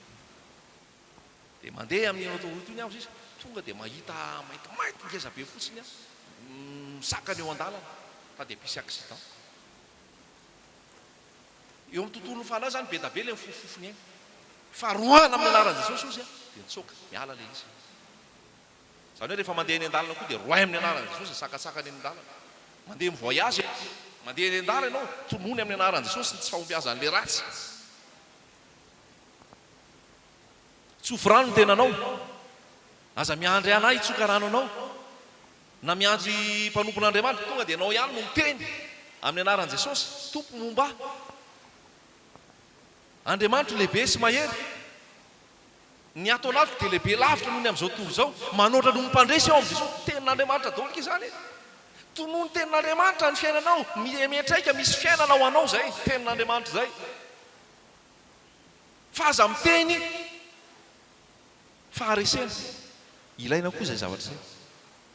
Dia mandeha amin'iny autoroute iny aho hozy izy, tonga dia mahita maintimainty ngeza be fotsiny aho, misakana eo an-dalana, fa dia hampisy accident. Eo amin'ny tontolon'ny fanahy izany be da be ilay mifofofofo ny aina. Fa roahana amin'ny anaran'i Jesosy hozy dia nitsoaka, miala ilay izy. Izany hoe rehefa mandeha eny an-dalana koa dia roahy amin'ny anaran'i Jesosy izay sakantsakana eny an-dalana. Mandeha mi-voyage ianao, mandeha eny an-dalana ianao, tonony amin'ny anaran'i Jesosy ny tsy fahombiazan'ilay ratsy. Tsofy rano ny tenanao. Aza miandry anah hitsoka rano anao. Na miandry mpanompon'Andriamanitra, tonga dia ianao ihany no miteny amin'ny anaran'i Jesosy, Tompo momba ahy. Andriamanitro lehibe sy mahery. Ny ato anatiko dia lehibe lavitra noho ny amin'izao tontolo izao. Manoatra noho ny mpandresy aho amin'i Jesosy. Tenin'Andriamanitra daholo ange izany e! Tonony tenin'Andriamanitra ny fiainanao. Miantraika, misy fiainana ho anao izay tenin'Andriamanitra izay. Fa aza miteny faharesena. Ilaina koa izay zavatra izay.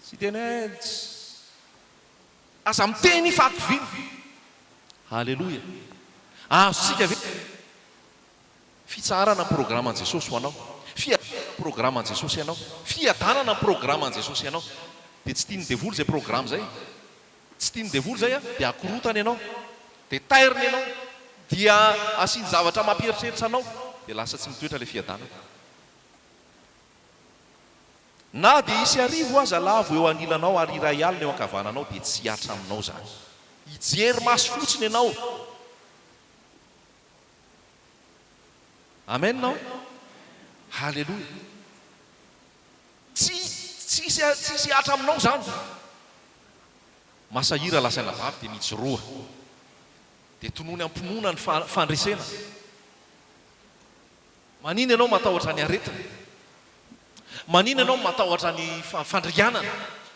Tsy hiteny hoe tsy. Aza miteny fahakiviana. Haleloia. Azontsika ve Fitsaharana ny programan'i Jesosy ho anao. Fiadanana ny programan'i Jesosy anao. Fiadanana ny programan'i Jesosy anao. Dia tsy tian'ny devoly izay programa izay. Tsy tian'ny devoly izay an, dia akorotany ianao. Dia tairiny ianao. Dia asiany zavatra mampieritreritra anao. Dia lasa tsy mitoetra ilay fiadanana. Na dia hisy arivo aza lavo eo anilanao ary iray alina eo ankavananao dia tsy hihatra aminao izany. Hijery maso fotsiny ianao. Amen ô! Haleloia! Tsy tsy hisy tsy hisy hihatra aminao izany. Masahira lasa anabavy dia mijoroa. Dia tonony am-pinoana ny fandresena. Manina ianao matahotra ny aretina? Manina ianao matahotra ny fandrianana?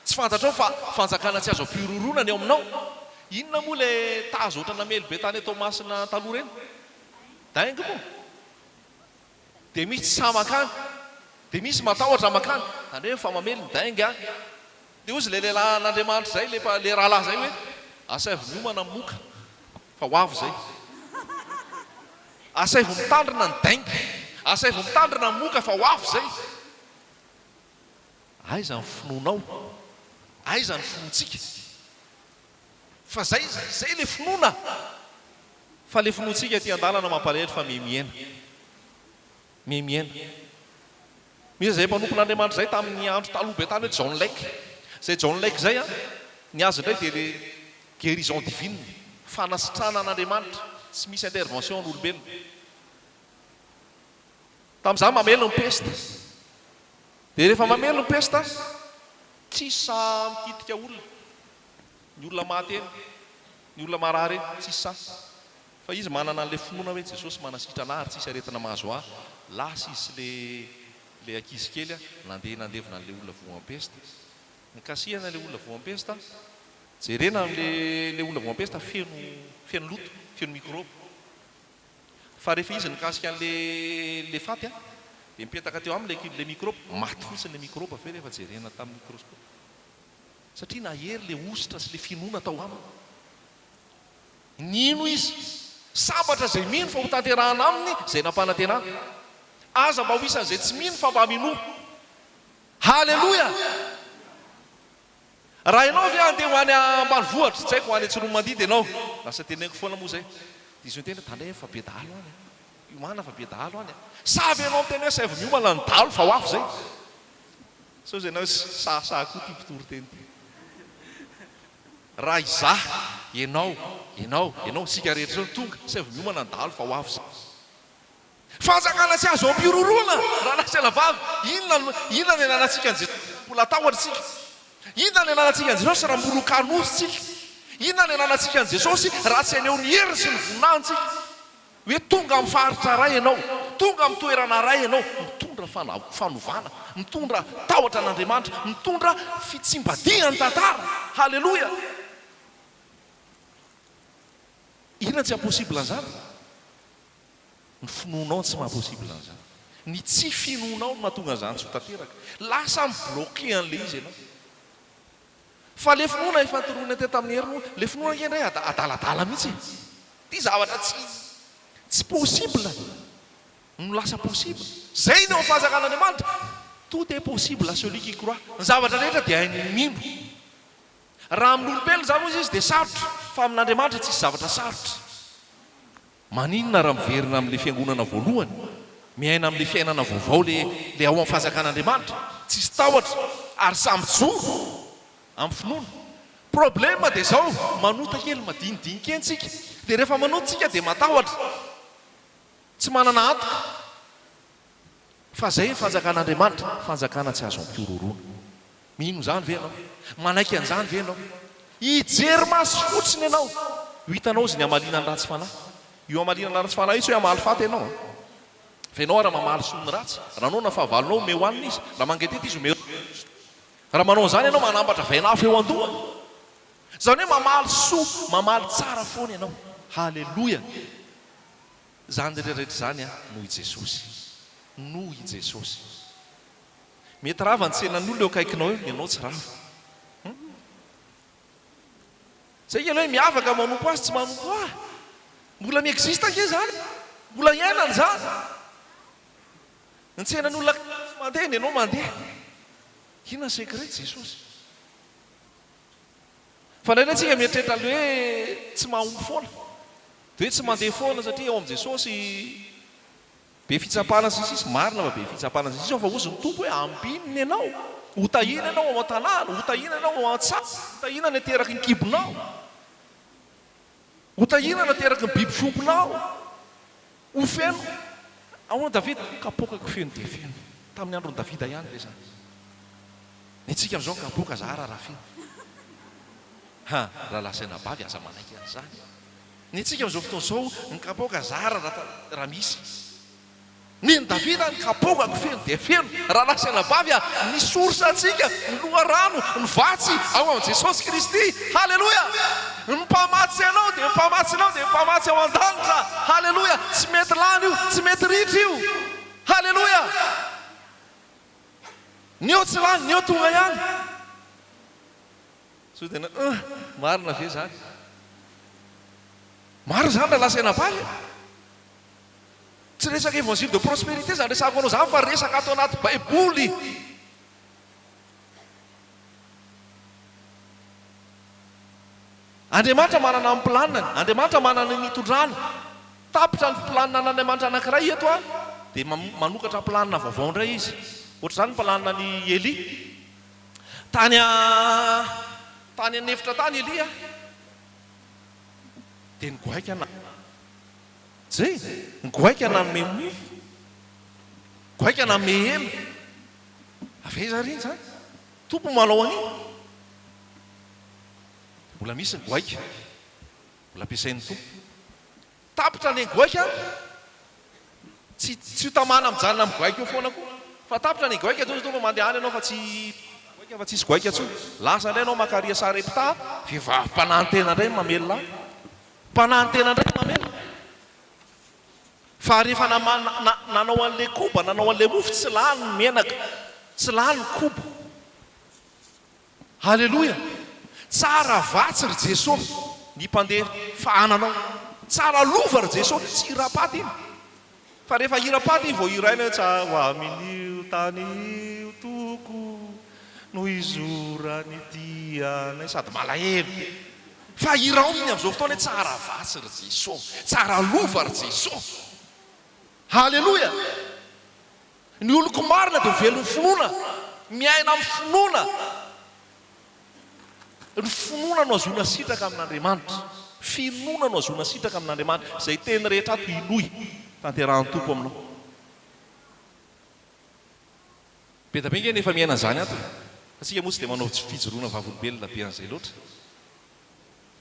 Tsy fantatrao fa fanjakana tsy azo ampihorohoroana ny ao aminao? Inona moa ilay tazo ohatra namely be tany Toamasina taloha ireny? Dengue moa? Dia misy tsy sahy mankany, dia misy matahotra mankany. Tandremo fa mamely ny dengue an! Dia hozy ilay lehilahin'Andriamanitra izay, ilay rahalahy izay hoe, asaivo miomana ny moka fa ho avy izay. Asaivo mitandrina ny dengue. Asaivo mitandrina ny moka fa ho avy izay. Aiza ny finoanao? Aiza ny finoantsika? Fa zay, zay le finoana. Fa le finoantsika aty an-dalana mampalahelo fa mihemihena. Mihemihena. Misy izay mpanompon'Andriamanitra izay tamin'ny andro taloha be tany hoe John Lake. Izay John Lake izay an, ny azy indray dia le guérison divine, fanasitranan'Andriamanitra, tsy misy intervention an'olombelona. Tamin'izaho mamely ny pesta. Dia rehefa mamely ny pesta, tsisy sahy mikitika olona. Ny olona maty eny, ny olona marary eny, tsisy sahy. Fa izy manana an'ilay finoana hoe Jesosy manasitrana ahy ary tsisy aretina mahazo ahy. Lasa izy sy ilay ilay ankizy kely nandeha nandevina an'ilay olona voam-pesta. Nikasihana ilay olona voam-pesta, jerena ilay ilay olona voam-pesta feno feno loto, feno mikrôba. Fa rehefa izy nikasika an'ilay ilay faty dia nipetaka teo aminy ilay ilay mikrôba, maty fotsiny ilay mikrôba avy eo rehefa jerena tamin'ny microscope. Satria nahery ilay hosotra sy ilay finoana tao aminy. Nino izy. Sambatra izay mino fa hotanterahana aminy izay nampanantenana. Aza mba ho isan'izay tsy mino fa mba minoa. Haleloia! Raha ianao ve handeha ho any ambanivohitra, tsy haiko, ho any Tsiroanomandidy ianao, lasa teneniko foana moa izay, dia izy miteny hoe tandremo fa be dahalo any an, miomàna fa be dahalo any an. Sa ve ianao miteny hoe asaivo miomana ny dahalo fa ho avy izay? Sao izay ianao hoe sahasaha koa ity mpitory teny ity. Raha izaho, ianao, ianao, ianao, isika rehetra izao no tonga, asaivo miomana ny dahalo fa ho avy izay. Fanjakana tsy azo ampihorohoroana, rahalahy sy anabavy, inona no, inona ny ananantsika an'i Jesosy raha mbola hatahotra isika? Inona ny ananantsika an'i Jesosy raha mbola ho kanosa isika? Inona ny ananantsika an'i Jesosy raha tsy haneho ny heriny sy ny voninahiny isika? Hoe tonga amin'ny faritra iray ianao, tonga amin'ny toerana iray ianao, mitondra fanovana, mitondra tahotra an'Andriamanitra, mitondra fitsimbadihan'ny tantara. Haleloia! Inona tsy haha-possible an'izany? Ny finoanao no tsy maha possible an'izany. Ny tsy finoanao no mahatonga an'izany tsy ho tanteraka. Lasa mi-bloquer an'ilay izy ianao. Fa ilay finoana efa notoroina teo tamin'ny heriny moa, ilay finoana ange indray adaladala mihitsy e. Ity zavatra tsy tsy possible no lasa possible. Izay ny ao amin'ny fanjakan'Andriamanitra. Tout est possible à celui qui croit. Ny zavatra rehetra dia hain'ny mino. Raha amin'olombelona izany hoy izy dia sarotra, fa amin'Andriamanitra tsisy zavatra sarotra. Maninona raha miverina amin'ilay fiangonana voalohany, miaina amin'ilay fiainana vaovao ilay ilay ao amin'ny fanjakan'Andriamanitra, tsisy tahotra ary samy mijoro amin'ny finoana. Problème dia izao, manota kely madinidinika eny tsika, dia rehefa manota tsika dia matahotra, tsy manana antoka fa izay ny fanjakan'Andriamanitra, fanjakana tsy azo ampihorohoroana. Mino izany ve ianao? Manaiky an'izany ve ianao? Hijery maso fotsiny ianao, ho hitanao izy ny hamaliana ny ratsy fanahy. Io hamaliana ny ratsy fanahy io tsy hoe hamaly faty ianao an! Fa ianao ary mamaly soa ny ratsy. Raha noana ny fahavalonao, omeo hanina izy. Raha mangetaheta izy, omeo rano. Raha manao an'izany ianao, manambatra vainafo eo an-dohany. Izany hoe mamaly soa, mamaly tsara foana ianao. Haleloia! Izany rehetra rehetra izany an, noho i Jesosy. Noho i Jesosy. Mety rava ny tsenan'ny olona eo akaikinao eo, ny anao tsy rava. Hum. Zay ianao hoe miavaka manompo azy tsy manompo ahy. Mbola mi-existe ange zany e. Mbola iainana izany. Ny tsenan'ny olona akaikinao tsy mandeha, ny anao mandeha. Inona ny secret? Jesosy. Fa indraindray tsika mieritreritra an'ilay hoe tsy mahomby foana. Dia hoe tsy mandeha foana satria ao amin'i Jesosy. Be fitsapana sy ny sisa, marina fa be fitsapana sy ny sisa ao fa hozy ny Tompo hoe ambinina ianao, ho tahiana ianao ao an-tanàna, ho tahiana ianao ao an-tsaha, ho tahiana ny ateraky ny kibonao, ho tahiana ny ateraky ny biby fiompinao, ho feno, ahoana Davida? Kapoakako feno dia feno, tamin'ny andron'i Davida ihany ve izany? Ny antsika amin'izao ny kapoaka zara raha feno, ha, rahalahy sy anabavy aza manaiky an'izany. Ny antsika amin'izao fotoana izao, ny kapoaka zara raha misy. Nen'i Davida, ny kapoakako feno dia feno. Rahalahy sy anabavy a, ny source antsika, ny loharano, ny vatsy ao amin'i Jesosy Kristy. Haleloia! Ny mpamatsy anao dia mpamatsy anao dia mpamatsy ao an-danitra. Haleloia! Tsy mety lany io, tsy mety ritra io. Haleloia! Ny eo tsy lany, ny eo tonga ihany. Sao dia na uh! Marina ve izany? Marina izany raha lasa anabavy e! Tsy resaka évangile de prospérité izany resahako anao izany fa resaka ato anaty baiboly. Andriamanitra manana ny planiny, Andriamanitra manana ny hitondrany. Tapitra ny planina an'Andriamanitra anankiray eto an, dia manokatra planina vaovao indray izy. Ohatr'izany ny planina an'i Elia. Tany a, tany an'efitra tany Elia dia ny goaika na, zay, ny goaika nanome mofo, goaika nanome hena. Avy aiza ary iny izany? Tompo manao an'iny. Mbola misy ny goaika, mbola ampiasain'ny Tompo. Tapitra ny goaika, tsy tsy ho tamana mijanona amin'ny goaika eo foana koa fa tapitra ny goaika tonga tonga mandehana ianao fa tsy goaika fa tsisy goaika intsony, lasa indray ianao makaria sarepta, vehivavy mpanantena indray no mamelona ahy, mpanantena indray no mamelona fa rehefa nanao an'ilay koba, nanao an'ilay mofo tsy lany ny menaka, tsy lany ny koba. Aleloia! Tsara vatsy ry Jeso ny mpandeha fahananao. Tsara lova ry Jeso, tsy hiram-paty iny. Fa rehefa hiram-paty iny vao hiraina hoe Tsara amin'io tany io toko. No izorany dianay sady malahelo be. Fa hirao iny amin'izao fotoana hoe tsara vatsy ry Jeso, tsara lova ry Jeso. Haleloia! Ny oloko marina dia ho velon'ny finoana, miaina amin'ny finoana. Ny finoana no ahazoana sitraka amin'Andriamanitra. Finoana no ahazoana sitraka amin'Andriamanitra. Izay teny rehetra ato inoy, tanterahan'ny Tompo aminao. Be dia be ange ny efa miaina an'izany ato e! Fa tsika moa tsy dia manao fijoroana vavolombelona be an'izay loatra.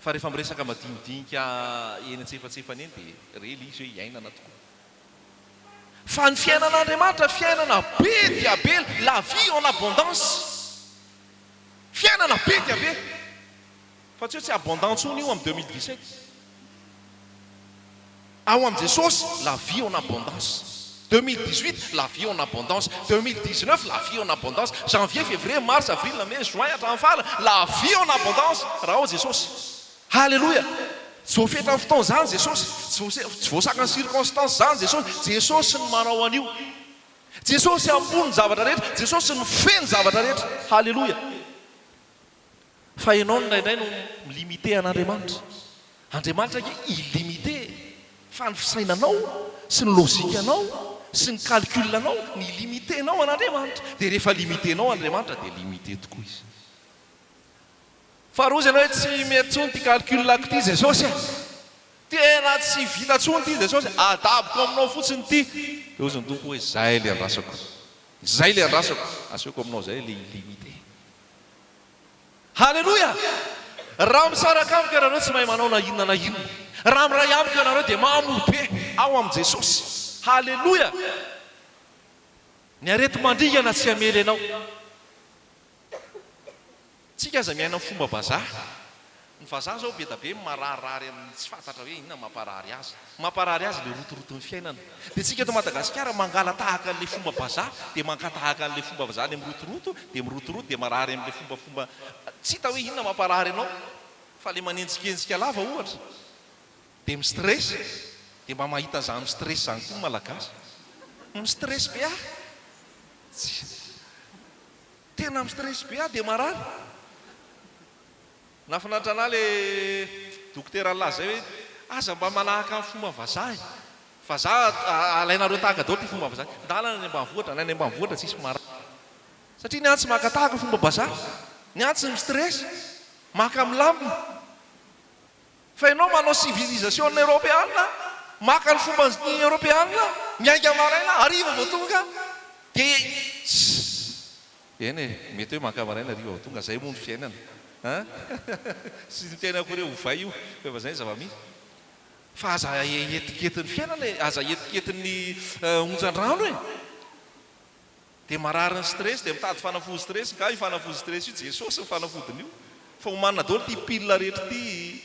Fa rehefa miresaka madinidinika eny antsefatsefany eny dia re ilay izy hoe iainana tokoa. Fa ny fiainan'Andriamanitra fiainana be dia be, la vie en abondance. Fiainana be dia be. Fa tsy hoe tsy abondant intsony io amin'ny 2017. Ao amin'i Jesosy, la vie en abondance. 2018, la vie en abondance. 2019, la vie en abondance. Janvier, février, mars, avril, mai, juin, hatramin'ny farany, la vie en abondance raha ao Jesosy. Haleloia! Tsy voafetran'ny fotoana izany Jesosy. Tsy voasakan'ny circonstance izany Jesosy. Jesosy no manao an'io. Jesosy ambony ny zavatra rehetra. Jesosy no feno zavatra rehetra. Haleloia! Fa ianao indraindray no mi-limiter an'Andriamanitra. Andriamanitra ange illimité e! Fa ny fisainanao sy ny logique-nao sy ny calcul-nao ny limiter-nao an'Andriamanitra. Dia rehefa limiter-nao Andriamanitra dia limité tokoa Izy. Faharoa izy ianao hoe tsy mety intsony ity calcul-ko ity Jesosy a! Tena tsy vita intsony ity Jesosy a! Adaboko aminao fotsiny ity. Dia hozy ny Tompo hoe izay ilay andrasako. Izay ilay andrasako. Asehoko aminao izay ilay illimité. Haleloia! Raha misaraka amiko ianareo tsy mahay manao na inona na inona. Raha miray amiko ianareo dia mamoa be ao amin'i Jesosy. Haleloia! Ny areti-mandringana tsy hamely anao. Tsika aza miaina amin'ny fomba vazaha. Ny vazaha zao be da be mararirary amin'ny tsy fantatra hoe inona mamparary azy. Mamparary azy le rotoroton'ny fiainana. Dia tsika eto Madagasikara mangala tahaka an'le fomba vazaha dia maka tahaka an'le fomba vazaha le mirotoroto dia mirotoroto dia marary amin'le fombafomba tsy hita hoe inona mamparary anao fa le manenjikenjika lava ohatra dia mi-stress dia mba mahita an'izany mi-stress izany koa ny Malagasy. Mi-stress be aho. Tsy. Tena mi-stress be aho dia marary. Nahafinaritra anah le dokotera nilaza zay hoe aza mba manahaka ny fomba vazaha e. Vazaha alainareo tahaka daholo ty fomba vazaha. Ndalana any ambanivohitra, ny any ambanivohitra tsisy marary. Satria ny any tsy maka tahaka fomba bazaha. Ny any tsy mi-stress. Maka milamina. Fa ianao manao civilisation eropeana, maka ny fomban'ny eropeana, miainga maraina, hariva vao tonga, dia Eny e, mety hoe maka maraina hariva vao tonga, zay moa ny fiainana an! Tsy miteny akory hoe ovay io, fa efa zay ny zava-misy. Fa aza etikentin'ny fiainana e, aza etikentin'ny onjan-drano e! Dia marary ny stress dia mitady fanafody stress nga io fanafody stress io Jesosy ny fanafodiny io fa omanina daholo ity pile rehetra ity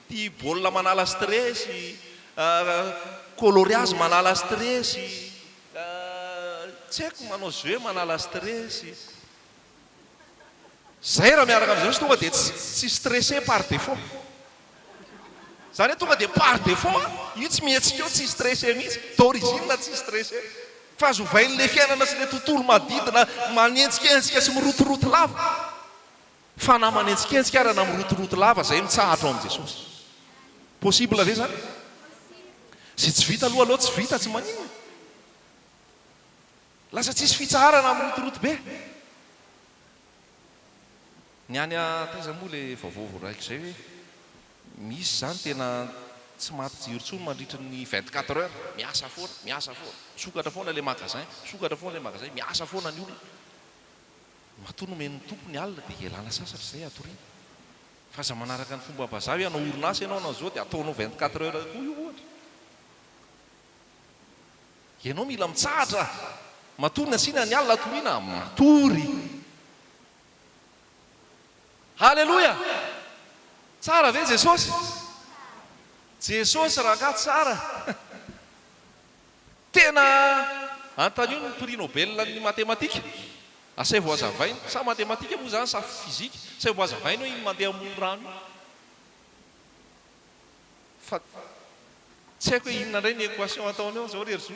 ity baolina manala stress coloriage manala stress tsy haiko manao jeu manala stress Zay raha miaraka amin'i Jesosy tonga dia tsy stressé par défaut. Zany hoe tonga dia par défaut an, io tsy mihetsika eo, tsy stressé mihitsy, d'origine tsy stressé. Fa azo ovain'ilay fiainana sy ilay tontolo manodidina manenjikenjika sy mirotoroto lava. Fa na manenjikenjika ara na mirotoroto lava zay mitsahatra ao amin'i Jesosy. Possible ve zany? Zay tsy vita aloha aleo tsy vita tsy maninona. Lasa tsisy fitsaharana mirotoroto be. Ny any taiza moa le vaovao voaraiko izay hoe misy izany tena tsy maty jiro intsony mandritry ny 24 heures, miasa foana, miasa foana, misokatra foana le magasin, misokatra foana le magasin, miasa foana ny olona. Matoa nomen'ny Tompo ny alina dia ialana sasatra izay hatoriana. Fa aza manaraka ny fomba vazaha hoe hanao orinasa ianao hanao izao dia ataonao 24 heures koa io ohatra. Ianao mila mitsahatra. Matory ny asiana ny alina atoriana matory. Haleloia! Tsara ve Jesosy? Jesosy rangaha tsara. Tena antanio ny prix Nobel ny matematika. Asaivo hazavaina, sa matematika moa izany sa fizika? Asaivo hazavaina hoe iny mandeha ambony rano iny. Fa tsy haiko hoe inona indray ny équation ataony ao zao ry Herizo.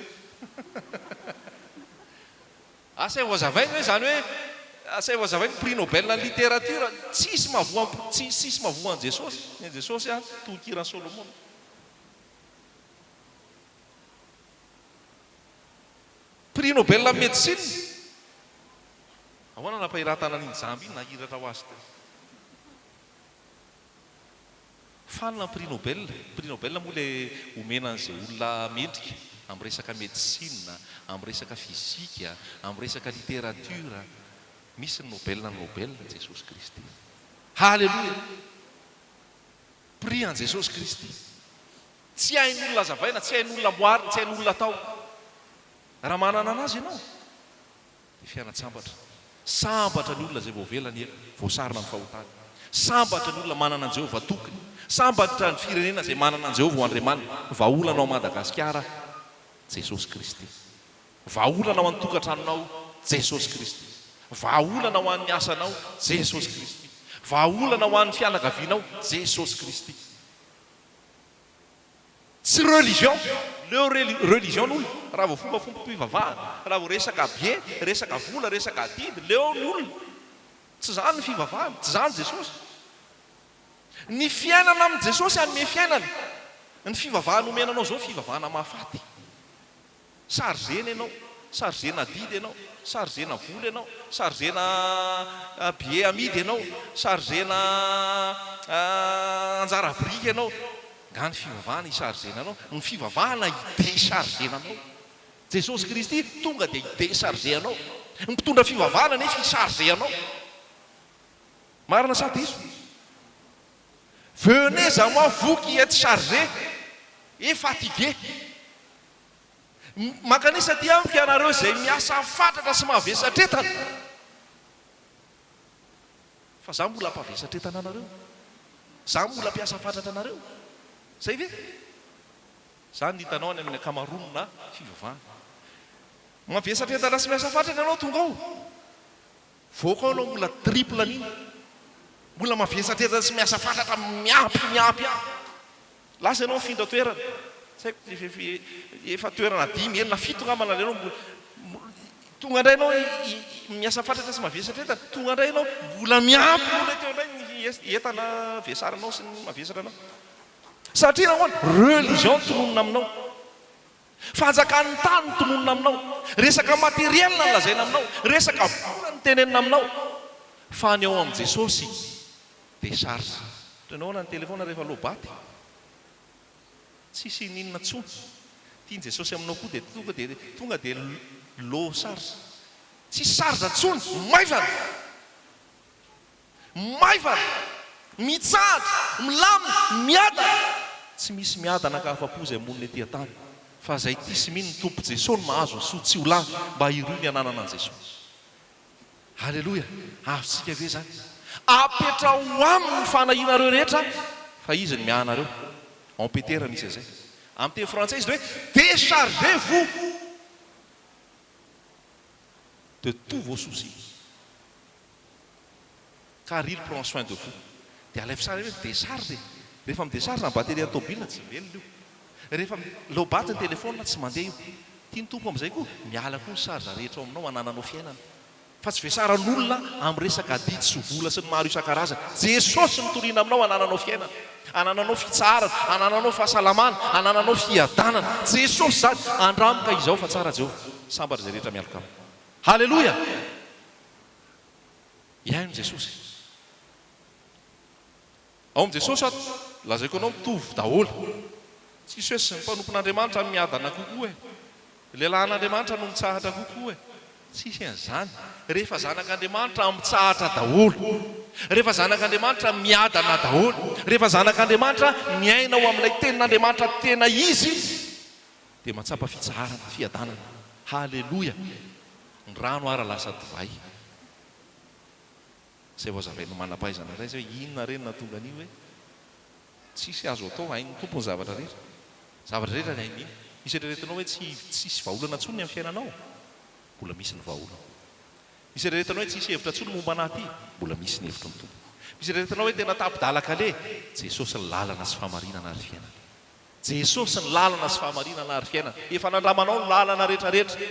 Asa ho azavainy hoe izany hoe Asaivo hazavainy prix Nobel ny littérature, tsisy mahavoa tsisy mahavoa an'i Jesosy, ny an'i Jesosy an, tononkiran'i Solomona. Prix Nobel ny médecine. Ahoana nampahiratana an'iny jamba iny nahiratra ho azy teo. Fanina ny prix Nobel. Prix Nobel moa ilay omena an'izay olona mendrika amin'ny resaka médecine, amin'ny resaka physique, amin'ny resaka littérature. Misy ny Nobel ny Nobel, Jesosy Kristy. Haleloia! Prix an'i Jesosy Kristy. Tsy hain'olona azavaina, tsy hain'olona amboarina, tsy hain'olona atao. Raha manana an'Azy ianao. Dia fianan-tsambatra. Sambatra ny olona izay voavela ny helony, voasarona ny fahotany. Sambatra ny olona manana an'i Jehovah tokiny. Sambatra ny firenena izay manana an'i Jehovah ho Andriamaniny. Vahaolana ao Madagasikara, Jesosy Kristy. Vahaolana ho an'ny tokantranonao, Jesosy Kristy. Vahaolana ho an'ny asanao, Jesosy Kristy. Vahaolana ho an'ny fianakavianao, Jesosy Kristy. Tsy religion, leo religion ny olona, raha vao fombafombam-pivavahana, raha vao resaka bien, resaka vola, resaka adidy, leo ny olona. Tsy izany ny fivavahana, tsy izany Jesosy. Ny fiainana amin'i Jesosy hanome fiainana. Ny fivavahana omena anao izao fivavahana mahafaty. Chargena ianao, chargena adidy ianao, chargena vola ianao, chargena billet amidy ianao, chargena anjara biriky ianao. Nga ny fivavahana hi-chargena anao? Ny fivavahana hi-dechargena anao. Jesosy Kristy tonga dia hi-decharger anao. Ny mpitondra fivavahana anefa hi-charger anao. Marina sa diso? Venez à moi vous qui etes chargés et fatigués. Mankanesa aty amiko ianareo izay miasa fatratra sy mavesatretana, fa za mbola mpavesatretana anareo, za mbola mpiasa fatratra anareo, zay ve? Zany no hitanao any amin'ny ankamaroan'ny fivavahana. Mavesatretana sy miasa fatratra ianao tonga ao, voaka ao ianao mbola triple an'iny, mbola mavesatretana sy miasa fatratra miampy miampy ampy. Lasa ianao mifindra toerana, tsy haiko efa toerana dimy, enina, fito angamba nalehanao mbola tonga indray ianao miasa fatratra sy mavesatra entana, tonga indray ianao mbola miampy noho ilay teo indray ny entana vesarinao sy ny mavesatra anao. Satria nahoana? Religion no tononina aminao. Fanjakan'ny tany no tononina aminao. Resaka matériel no lazaina aminao. Resaka vola no tenenina aminao. Fa ny ao amin'i Jesosy Décharge. Ohatran'ny ahoana ny téléphone rehefa low batt? Tsisy ininona tsony. Tian'i Jesosy aminao koa dia tonga dia tonga dia low charge. Tsisy charge tsony, maivana. Maivana, mitsahatra, milamina, miadana. Tsy misy miadana ka afa-po izay monina ety an-tany, fa izay tia sy mino ny Tompo Jesoa no mahazo ny soa tsy ho lany mba hirohy ny ananana an'i Jesoa. Aleloia! Azontsika ve izany? Apetraho aminy ny fanahianareo rehetra fa Izy no miahy anareo. Ao Petera misy an'izay. Amin'ny teny frantsay izy dia hoe déchargez-vous de tous vos soucis car il prend soin de vous. Dia alaivo sary hoe décharge e! Rehefa mi-décharge ny batterie an'ny tômôbila tsy velona io. Rehefa low bat ny téléphone tsy mandeha io. Tian'ny Tompo amin'izay koa miala koa ny charge rehetra ao aminao hanananao fiainana. Fa tsy vesaran'olona amin'ny resaka adidy sy vola sy ny maro isan-karazany. Jesosy no toriana aminao hanananao fiainana, hanananao fitsaharana, hanananao fahasalamana, hanananao fiadanana. Jesosy izany. Andramo ka izao fa tsara Jehovah. Sambatra izay rehetra mialoka aminy. Haleloia! Hihaino Jesosy. Ao amin'i Jesosy ato, lazaiko anao mitovy daholo. Tsisy hoe sy ny mpanompon'Andriamanitra no miadana kokoa e. Lehilahin'Andriamanitra no mitsahatra kokoa e. Tsisy an'izany. Rehefa zanak'Andriamanitra mitsahatra daholo. Rehefa zanak'Andriamanitra miadana daholo. Rehefa zanak'Andriamanitra miaina ao amin'ilay tenin'Andriamanitra tena izy dia mahatsapa fitsaharana, fiadanana. Haleloia! Ny rano ara lasa divay. Izay vao hazavain'ny manam-pahaizana indray izay hoe inona re no nahatonga an'io hoe tsisy azo atao, hain'ny Tompo ny zavatra rehetra. Zavatra rehetra ny hainy. Misy eritreretinao hoe tsy tsisy vahaolana intsony ny amin'ny fiainanao? Mbola misy ny vahaolana. Misy eritreretinao hoe tsisy hevitra intsony momba anà aty? Mbola misy ny hevitry ny Tompo. Misy eritreretinao hoe tena tapi-dalan-kaleha? Jesosy ny lalana sy fahamarinana ary fiainana. Jesosy ny lalana sy fahamarinana ary fiainana. Efa nandramanao ny lalana rehetra rehetra.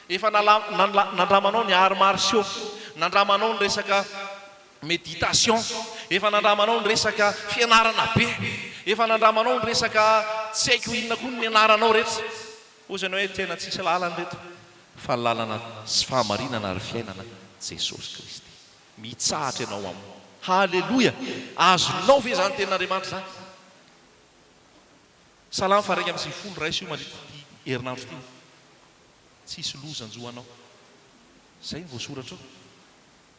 Efa nandramanao ny arts martiaux. Nandramanao ny resaka méditation, efa nandramanao ny resaka fianarana be, efa nandramanao ny resaka tsy haiko inona koa ny nianaranao rehetra. Hoy ianao hoe tena tsisy lalana ireto fa ny lalana sy fahamarinana ary fiainana Jesosy Kristy. Mitsahatra ianao aminy. Haleloia! Azonao ve izany tenin'Andriamanitra izany? Salamo faha 91 raiso io mandritra ity herinandro ity. Tsy hisy loza hanjo anao. Izay no voasoratra ao.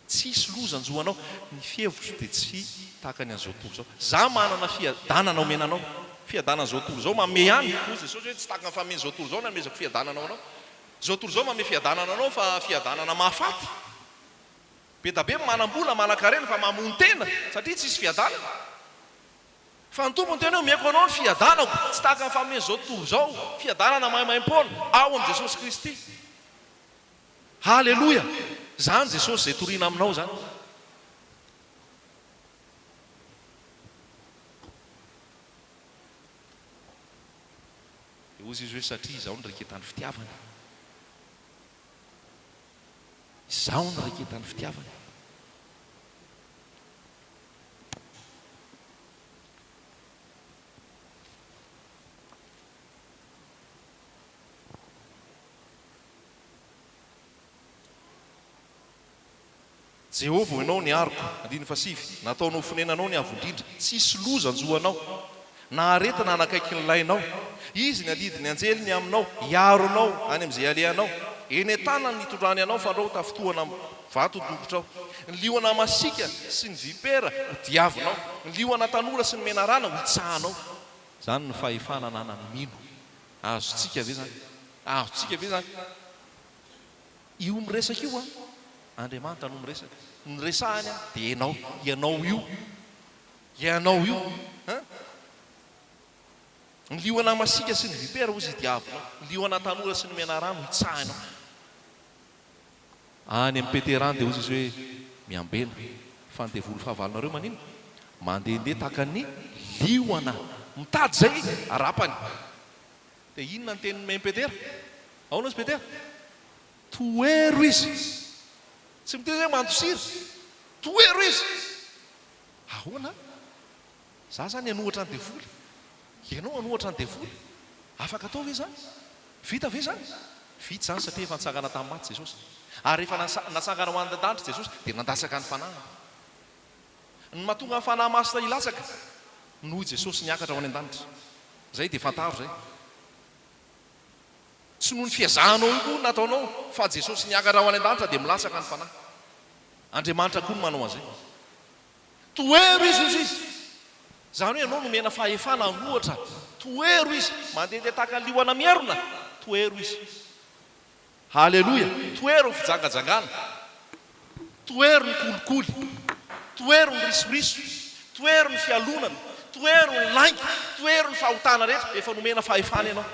Tsy hisy loza hanjo anao. Ny fihevitro dia tsy tahaka ny an'izao tontolo izao. Izaho manana fiadanana omena anao. Fiadanan'izao tontolo izao manome ihany. Hoy Jesosy hoe tsy tahaka ny fanomen'izao tontolo izao no anomezako fiadanana ho anao. Izao tontolo izao manome fiadanana anao fa fiadanana mahafaty. Be da be ny manam-bola, manan-karena fa mamono tena satria tsisy fiadanana. Fa ny Tompo niteny hoe omeko anao ny fiadanako, tsy tahaka ny fanomen'izao tontolo izao, fiadanana maimaimpoana ao amin'i Jesosy Kristy. Haleloia! Izany Jesosy izay toriana aminao izany. Dia hozy izy hoe satria izaho niraiketan'ny fitiavana. Izaho niraiketan'ny fitiavana. Jehovah ô, Ianao ny aroko. Andininy fahasivy, Nataonao fonenanao ny Avo Indrindra, tsy hisy loza hanjo anao, na aretina hanakaiky ny lainao. Izy niadidy ny anjeliny aminao, hiaro anao any amin'izay alehanao. Eny an-tanany ny hitondrany anao, fandrao ho tafintohana amin'ny vato ny tongotrao. Ny liona masiaka sy ny vipera ho diavinao, ny liona tanora sy ny menarana ho hitsahanao. Izany no fahefana ananan'ny mino. Azontsika ve izany? Azontsika ve izany? Io miresaka io an, Andriamanitra no miresaka. Ny resahiny an, dia ianao. Ianao io. Ianao io. An? Ny liona masiaka sy ny vipera hozy hidiavinao. Ny liona tanora sy ny menarano hitsahinao. Any amin'i Petera any dia hozy izy hoe, Miambena, fa ny devoly fahavalonareo maninona? Mandehandeha tahaka ny liona, mitady izay harapany. Dia inona ny teny nomen'i Petera? Ahoana hozy Petera? Tohero izy. Tsy miteny hoe mandosira. Tohero izy. Ahoana? Za zany hanohatra ny devoly? Ianao hanohatra ny devoly? Afaka atao ve izany? Vita ve izany? Vita izany satria efa nitsangana tamin'ny maty Jesosy. Ary rehefa natsangana ho any an-danitra Jesosy dia nandatsaka ny fanahiny. Ny mahatonga ny Fanahy Masina hilatsaka noho i Jesosy niakatra ho any an-danitra. Izay dia fantaro izay. Tsy noho ny fiezahanao io koa no nataonao fa Jesosy niakatra ho any an-danitra dia milatsaka ny Fanahy. Andriamanitra koa no manao an'izay. Tohero izy hozy izy. Izany hoe ianao nomena fahefana an'ohatra. Tohero izy. Mandehandeha tahaka ny liona mierona. Tohero izy. Haleloia! Tohero ny fijangajangana. Tohero ny kolikoly. Tohero ny risoriso. Tohero ny fialonana. Tohero ny lainga. Tohero ny fahotana rehetra. Efa nomena fahefana ianao.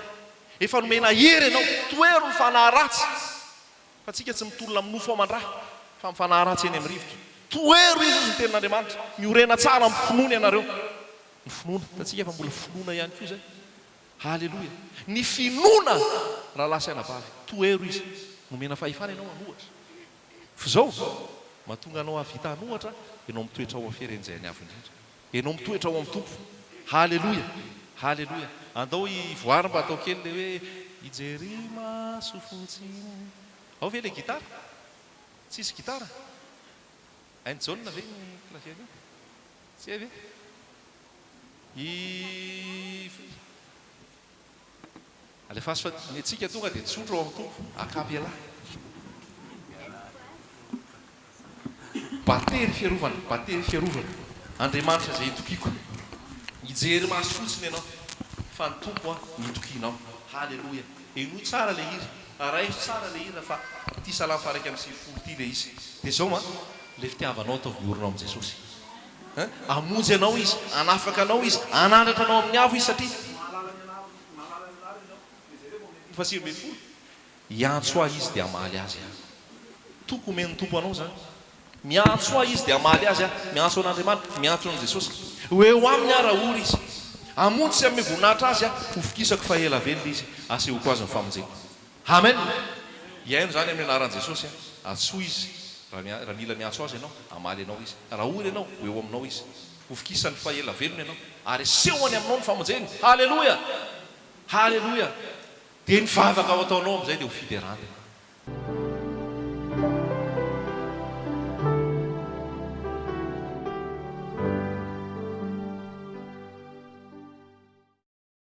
Efa nomena hery ianao. Tohero ny fanahy ratsy. Fa tsika tsy mitolona amin'ny nofo aman-dra, fa amin'ny fanahy ratsy eny amin'ny rivotra. Tohero izy, hozy ny tenin'Andriamanitra. Miorena tsara amin'ny finoana ianareo. Ny finoana. Hitantsika fa mbola finoana ihany koa izay. Haleloia! Ny finoana, rahalahy sy anabavy, tohero izy. Nomena fahefana ianao hanohatra. F'izao, mahatonga anao hahavita hanohatra, ianao mitoetra ao amin'ny firen'izay Avo Indrindra. Ianao mitoetra ao amin'ny Tompo. Haleloia! Haleloia! Andao hivoary mba atao kely ilay hoe, Hijery maso fotsiny. Ao ve ilay gitara? Tsisy gitara? Hain'i Jaona ve ny clavier an'io? Tsy hay ve? I Alefaso fa ny antsika tonga dia tsotra ao amin'ny Tompo, a cappella. Batery fiarovana, batery fiarovana, Andriamanitra izay itokiako. Hijery maso fotsiny ianao fa ny Tompo an no itokianao. Haleloia. Henoy tsara ilay hira, raiso tsara ilay hira fa ity salamo faha 91 ity ilay izy. Dia izao an, ilay fitiavanao ataovy miorina ao amin'i Jesosy. Hein? Hamonjy anao Izy, hanafaka anao Izy, hanandratra anao amin'ny avo Izy satria mahalala ny anarany, mahalala ny anarany ianao. Dia jereo vao amin'ny andininy faha-19. Hiantso ahy Izy dia hamaly azy aho. Toky omen'ny Tompo anao izany. Miantso ahy Izy dia hamaly azy aho. Miantso an'Andriamanitra, miantso an'i Jesosy. Ho eo aminy aho raha ory Izy. Hamonjy sy hanome voninahitra Azy aho. Hofokisako fa ela velona Izy. Asehoko Azy ny famonjeko. Amen! Hihaino izany amin'ny anaran'i Jesosy aho. Antsoy Izy. Raha mila miantso Azy ianao, hamaly anao Izy. Raha ory ianao, ho eo aminao Izy. Hovokisany fa ela velona ianao, ary asehony aminao ny famonjeny. Haleloia! Haleloia! Dia ny vavaka ho ataonao amin'izay dia ho fiderana.